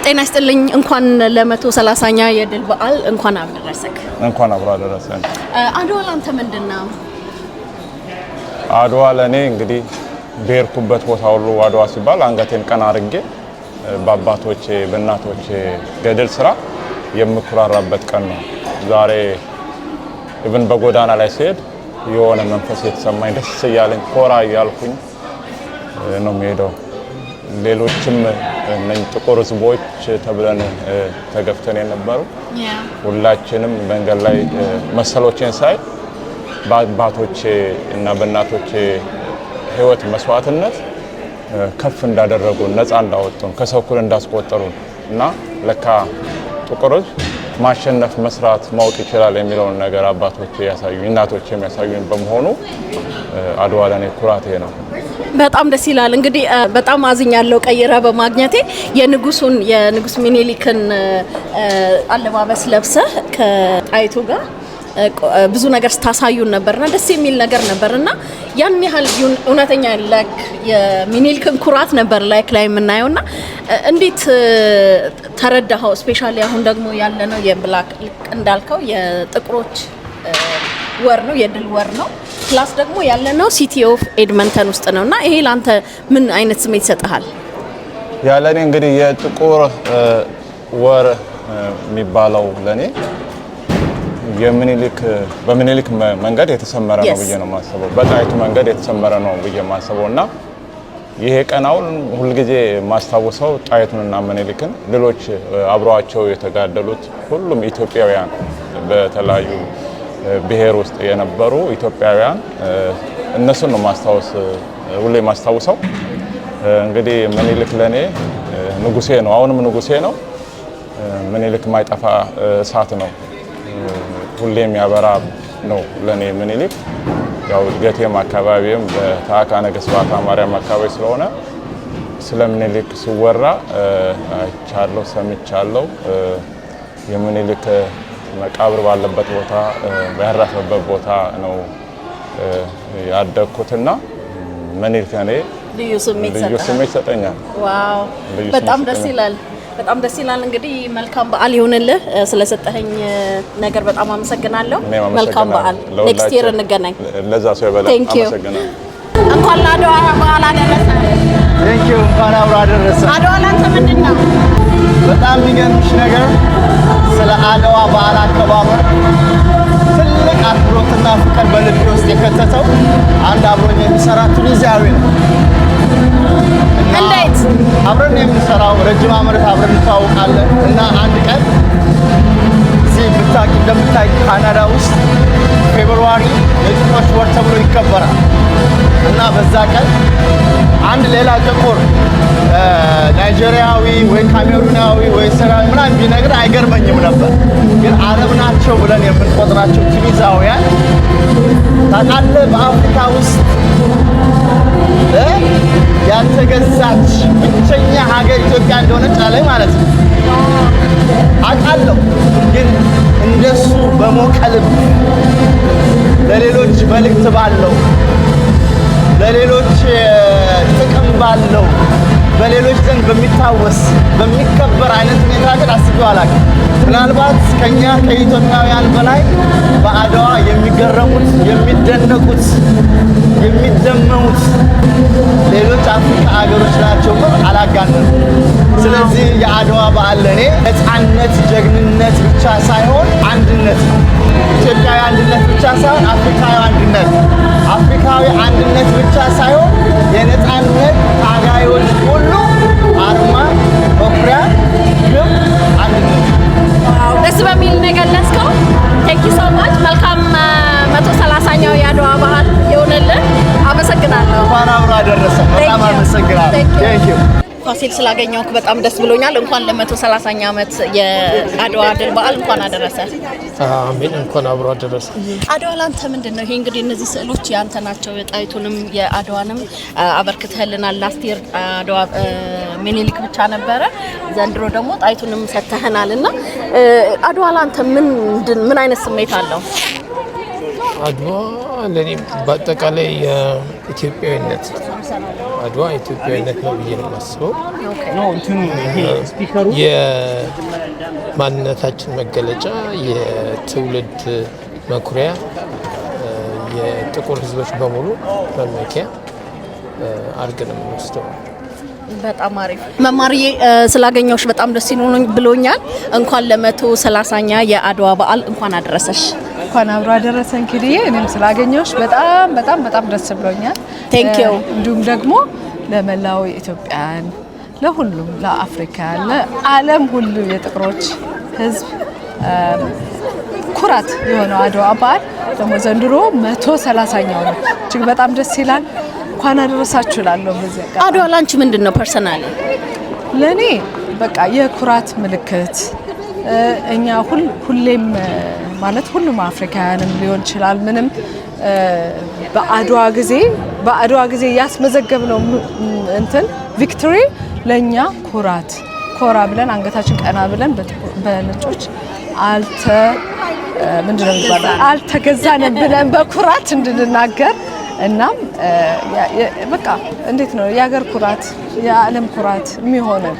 Speaker 1: ጤና ይስጥልኝ። እንኳን ለ130ኛ የድል በዓል እንኳን አደረሰክ።
Speaker 7: እንኳን አብሮ አደረሰን።
Speaker 1: አድዋ ላንተ ምንድን ነው?
Speaker 7: አድዋ ለእኔ እንግዲህ በሄድኩበት ቦታ ሁሉ አድዋ ሲባል አንገቴን ቀና አድርጌ በአባቶቼ በእናቶቼ ገድል ስራ የምኩራራበት ቀን ነው። ዛሬ even በጎዳና ላይ ስሄድ የሆነ መንፈስ የተሰማኝ፣ ደስ እያለኝ፣ ኮራ እያልኩኝ ነው የምሄደው። ሌሎችም እነኝ ጥቁር ሕዝቦች ተብለን ተገፍተን የነበሩ ሁላችንም መንገድ ላይ መሰሎቼን ሳይ በአባቶቼ እና በእናቶቼ ሕይወት መስዋዕትነት ከፍ እንዳደረጉን፣ ነፃ እንዳወጡን፣ ከሰው እኩል እንዳስቆጠሩን እና ለካ ጥቁር ሕዝብ ማሸነፍ፣ መስራት፣ ማወቅ ይችላል የሚለውን ነገር አባቶቼ ያሳዩኝ፣ እናቶቼ የሚያሳዩኝ በመሆኑ አድዋ ለእኔ ኩራቴ ነው።
Speaker 1: በጣም ደስ ይላል። እንግዲህ በጣም አዝኛለሁ ቀይረ በማግኘቴ። የንጉስ ሚኒሊክን አለባበስ ለብሰህ ከጣይቱ ጋር ብዙ ነገር ስታሳዩን ነበርና ደስ የሚል ነገር ነበርና ያን ያህል እውነተኛ like የሚኒሊክን ኩራት ነበር like ላይ የምናየውና እንዴት ተረዳኸው? Especially አሁን ደግሞ ያለነው የ black ልክ እንዳልከው የጥቁሮች ወር ነው፣ የድል ወር ነው። Plus ደግሞ ያለነው City of Edmonton ውስጥ ነው እና ይሄ ለአንተ ምን አይነት ስሜት ይሰጥሃል?
Speaker 7: Yeah፣ ለእኔ እንግዲህ የጥቁር ወር የሚባለው ለእኔ የሚኒሊክ በሚኒሊክ መንገድ የተሰመረ ነው ብዬ ነው የማስበው። በጣይቱ መንገድ የተሰመረ ነው ብዬ የማስበው እና ይሄ ቀን አሁን ሁልጊዜ የማስታውሰው ጣይቱንና ምኒልክን፣ ሌሎች አብረዋቸው የተጋደሉት ሁሉም ኢትዮጵያውያን፣ በተለያዩ ብሔር ውስጥ የነበሩ ኢትዮጵያውያን፣ እነሱን ነው ማስታወስ ሁሌ የማስታውሰው። እንግዲህ ምኒልክ ለእኔ ንጉሴ ነው፣ አሁንም ንጉሴ ነው። ምኒልክ የማይጠፋ እሳት ነው፣ ሁሌ የሚያበራ ነው ለእኔ ምኒልክ። ያው እድገቴም አካባቢም በታዕካ ነገሥት በዓታ ማርያም አካባቢ ስለሆነ ስለ ምኒልክ ሲወራ አይቻለሁ፣ ሰምቻለሁ። የምኒልክ መቃብር ባለበት ቦታ፣ ያረፈበት ቦታ ነው ያደግኩትና ምኒልክ እኔ
Speaker 1: ልዩ ስሜት
Speaker 7: ልዩ
Speaker 1: ይሰጥሃል።
Speaker 7: ስሜት ይሰጠኛል።
Speaker 1: Wow።
Speaker 7: ልዩ
Speaker 1: በጣም
Speaker 7: ስሜት
Speaker 1: ደስ
Speaker 7: ይሰጠኛል።
Speaker 1: ይላል። በጣም ደስ ይላል። እንግዲህ መልካም በዓል ይሁንልህ። ስለሰጠኸኝ ነገር በጣም አመሰግናለሁ።
Speaker 7: እኔም
Speaker 1: መልካም በዓል።
Speaker 7: አመሰግናለሁ።
Speaker 1: Next year
Speaker 7: ለሁላችን
Speaker 1: እንገናኝ።
Speaker 7: ለዛ ሰው ይበለን።
Speaker 1: Thank you።
Speaker 7: አመሰግናለሁ።
Speaker 1: እንኳን ለአድዋ በዓል አደረሰ።
Speaker 20: Thank you፣ እንኳን አብሮ አደረሰ።
Speaker 1: አድዋ ላንተ ምንድን ነው?
Speaker 20: በጣም የሚገርምሽ ነገር ስለ አድዋ በዓል አከባበር ትልቅ አክብሮትና ፍቅር በልቤ ውስጥ የከተተው አንድ አብሮኝ የሚሰራ ቱኒዚያዊ ነው።
Speaker 1: እንዴት?
Speaker 20: አብረን የምንሰራው፣ ረጅም ዓመት አብረን እንተዋወቃለን እና አንድ ቀን እዚህ ብታውቂ እንደምታውቂ ካናዳ ውስጥ February የጥቁሮች ወር ተብሎ ይከበራል እና በዛ ቀን አንድ ሌላ ጥቁር ናይጄሪያዊ ወይ ካሜሩናዊ ወይ ሰራዊ ምናምን ቢነግር አይገርመኝም ነበር። ግን አረብ ናቸው ብለን የምንቆጥራቸው ቱኒዛውያን፣ ታውቃለህ፣ በአፍሪካ ውስጥ ያልተገዛች ብቸኛ ሀገር ኢትዮጵያ እንደሆነች አለኝ ማለት ነው። አውቃለሁ፣ ግን እንደሱ በሞቀ ልብ፣ ለሌሎች መልእክት ባለው፣ ለሌሎች ጥቅም ባለው፣ በሌሎች ዘንድ በሚታወስ፣ በሚከበር አይነት ሁኔታ ግን አስቤው አላውቅም። ምናልባት ከኛ ከኢትዮጵያውያን በላይ በአድዋ የሚገረሙት፣ የሚደነቁት፣ የሚደመሙት ሌሎች አፍሪካ ሀገሮች ናቸው ብል አላጋንንም። ስለዚህ የአድዋ በዓል ለእኔ ነፃነት፣ ጀግንነት ብቻ ሳይሆን አንድነት ነው። ኢትዮጵያዊ አንድነት ብቻ ሳይሆን አፍሪካዊ አንድነት፣ አፍሪካዊ አንድነት ብቻ ሳይሆን የነፃነት ታጋዮች ሁሉ አርማ፣ መኩሪያ፣ ግብ አንድነት።
Speaker 1: ደስ በሚል ነው የገለጽከው። Thank you so much። መልካም 130ኛው የአድዋ በዓል ይሁንልን። አመሰግናለሁ።
Speaker 20: እንኳን አብሮ አደረሰን። በጣም አመሰግናለሁ። Thank you።
Speaker 1: ፋሲል፣ ስላገኘሁህ በጣም ደስ ብሎኛል። እንኳን ለ130ኛ ዓመት የአድዋ ድል በዓል እንኳን አደረሰ።
Speaker 8: አሜን። እንኳን አብሮ አደረሰ።
Speaker 1: አድዋ ላንተ ምንድን ነው? ይሄ እንግዲህ እነዚህ ስዕሎች ያንተ ናቸው። የጣይቱንም የአድዋንም አበርክተህልናል። Last year አድዋ ሚኒሊክ ብቻ ነበረ። ዘንድሮ ደግሞ ጣይቱንም ሰጥተህናል እና አድዋ ላንተ ምን አይነት ስሜት አለው?
Speaker 8: አድዋ ለእኔ በአጠቃላይ የኢትዮጵያዊነት ነው። አድዋ ኢትዮጵያዊነት ነው ብዬ ነው የማስበው። የማንነታችን መገለጫ፣ የትውልድ መኩሪያ፣ የጥቁር ሕዝቦች በሙሉ መመኪያ አድርገን ነው የምንወስደው።
Speaker 1: በጣም አሪፍ። መማርዬ፣ ስላገኘሁሽ በጣም ደስ ብሎኛል። እንኳን ለ130ኛ የአድዋ በዓል እንኳን አደረሰሽ።
Speaker 3: እንኳን አብሮ አደረሰን ኪድዬ። እኔም ስላገኘሁሽ በጣም በጣም በጣም ደስ ብሎኛል።
Speaker 1: Thank you።
Speaker 3: እንዲሁም ደግሞ ለመላው ኢትዮጵያን፣ ለሁሉም ለአፍሪካ፣ ለዓለም ሁሉ የጥቁሮች ሕዝብ ኩራት የሆነው አድዋ በዓል ደግሞ ዘንድሮ 130ኛው ነው። እጅግ በጣም ደስ ይላል። እንኳን አደረሳችሁ እላለሁ። በዚህ አጋጣሚ
Speaker 1: አድዋ ላንቺ ምንድን ነው personally?
Speaker 3: ለእኔ በቃ የኩራት ምልክት፣ እኛ ሁሌም ማለት ሁሉም አፍሪካውያንም ሊሆን ይችላል፣ ምንም በአድዋ ጊዜ ያስመዘገብነው እንትን victory ለእኛ ኩራት፣ ኮራ ብለን፣ አንገታችን ቀና ብለን በነጮች አልተ ምንድነው የሚባለው አልተገዛንም ብለን በኩራት እንድንናገር፣ እናም በቃ እንዴት ነው፣ የሀገር ኩራት፣ የዓለም ኩራት የሚሆነን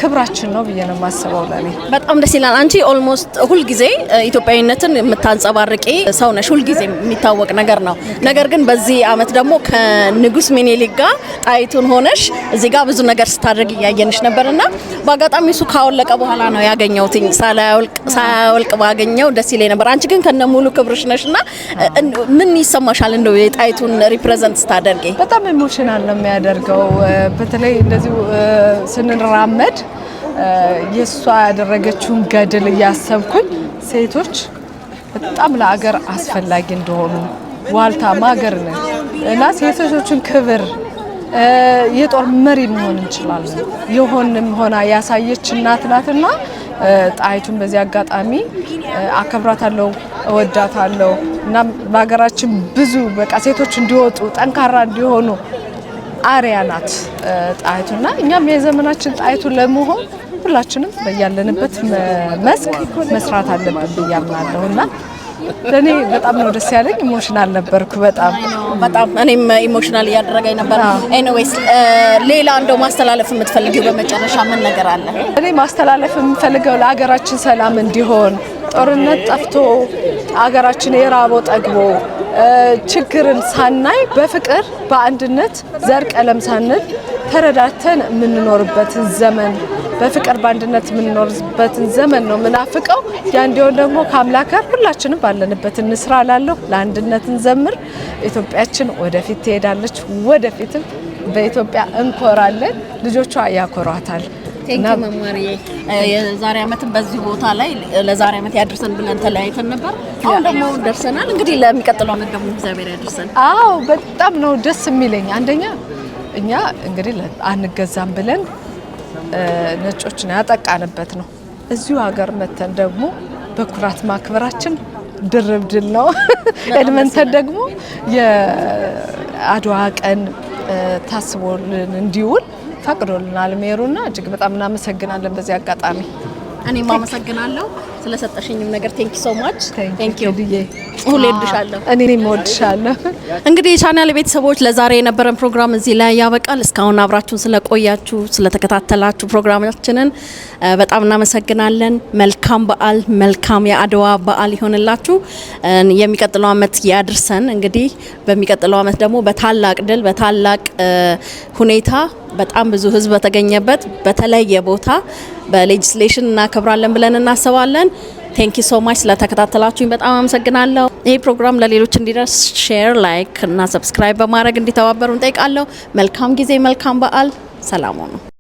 Speaker 3: ክብራችን ነው ብዬ ነው የማስበው ለእኔ።
Speaker 1: በጣም ደስ ይላል። አንቺ almost ሁልጊዜ ኢትዮጵያዊነትን የምታንጸባርቂ ሰው ነሽ። ሁልጊዜ የሚታወቅ ነገር ነው። ነገር ግን በዚህ አመት ደግሞ ከንጉስ ሚኒሊክ ጋር ጣይቱን ሆነሽ እዚህ ጋር ብዙ ነገር ስታደርግ እያየንሽ ነበርና በአጋጣሚ እሱ ካወለቀ በኋላ ነው ያገኘሁትኝ። ሳያወልቅ ባገኘው ደስ ይለኝ ነበር። አንቺ ግን ከነ ሙሉ ክብርሽ ነሽና ምን ይሰማሻል እንደው የጣይቱን represent ስታደርጊ?
Speaker 3: በጣም emotional ነው የሚያደርገው። በተለይ እንደዚሁ ስንራመድ የእሷ ያደረገችውን ገድል እያሰብኩኝ፣ ሴቶች በጣም ለአገር አስፈላጊ እንደሆኑ፣ ዋልታ ማገር ነን እና ሴቶችን ክብር፣ የጦር መሪ መሆን እንችላለን የሆንም ሆና ያሳየች እናት ናትና ጣይቱን በዚህ አጋጣሚ አከብራታለሁ፣ እወዳታለሁ እና በሀገራችን ብዙ በቃ ሴቶች እንዲወጡ፣ ጠንካራ እንዲሆኑ አርያ ናት ጣይቱና እኛም የዘመናችን ጣይቱ ለመሆን ሁላችንም በያለንበት መስክ መስራት አለብን ብዬ አምናለሁ እና ለእኔ በጣም ነው ደስ ያለኝ። Emotional ነበርኩ በጣም።
Speaker 1: በጣም እኔም emotional እያደረገኝ ነበር። Anyways፣ ሌላ እንደው ማስተላለፍ የምትፈልጊው በመጨረሻ ምን ነገር አለ?
Speaker 3: እኔ ማስተላለፍ የምፈልገው ለሀገራችን ሰላም እንዲሆን፣ ጦርነት ጠፍቶ፣ አገራችን የራበው ጠግቦ፣ ችግርን ሳናይ፣ በፍቅር፣ በአንድነት፣ ዘር ቀለም ሳንል ተረዳድተን የምንኖርበትን ዘመን፣ በፍቅር በአንድነት የምንኖርበትን ዘመን ነው የምናፍቀው። ያ እንዲሆን ደግሞ ከአምላክ ጋር ሁላችንም ባለንበት እንስራ እላለሁ። ለአንድነት እንዘምር። ኢትዮጵያችን ወደፊት ትሄዳለች። ወደፊትም በኢትዮጵያ እንኮራለን። ልጆቿ ያኮሯታል።
Speaker 1: Thank you መማርዬ። የዛሬ አመትም በዚህ ቦታ ላይ ለዛሬ አመት ያድርሰን ብለን ተለያይተን ነበር። አሁን ደግሞ ደርሰናል። እንግዲህ ለሚቀጥለው አመት ደግሞ እግዚአብሔር ያድርሰን።
Speaker 3: አዎ፣ በጣም ነው ደስ የሚለኝ። አንደኛ እኛ እንግዲህ አንገዛም ብለን ነጮችን ያጠቃንበት ነው። እዚሁ ሀገር መተን ደግሞ በኩራት ማክበራችን ድርብ ድል ነው። ኤድመንተን ደግሞ የአድዋ ቀን ታስቦልን እንዲውል ፈቅዶልናል mayor ኡና እጅግ በጣም እናመሰግናለን በዚህ አጋጣሚ።
Speaker 1: እኔም አመሰግናለሁ ስለሰጠሽኝም ነገር። Thank you so much, thank you። ሁሌ እወድሻለሁ።
Speaker 3: እኔም እወድሻለሁ።
Speaker 1: እንግዲህ የቻናል ቤተሰቦች፣ ለዛሬ የነበረን ፕሮግራም እዚህ ላይ ያበቃል። እስካሁን አብራችሁን ስለቆያችሁ፣ ስለተከታተላችሁ ፕሮግራማችንን በጣም እናመሰግናለን። መልካም በዓል፣ መልካም የአድዋ በዓል ይሆንላችሁ። የሚቀጥለው አመት ያድርሰን። እንግዲህ በሚቀጥለው አመት ደግሞ በታላቅ ድል፣ በታላቅ ሁኔታ፣ በጣም ብዙ ህዝብ በተገኘበት በተለየ ቦታ በ legislation እናከብራለን ብለን እናስባለን። Thank you so much። ስለተከታተላችሁኝ በጣም አመሰግናለሁ። ይህ ፕሮግራም ለሌሎች እንዲደርስ share፣ like እና subscribe በማድረግ እንዲተባበሩ እንጠይቃለሁ። መልካም ጊዜ፣ መልካም በዓል። ሰላም ሁኑ።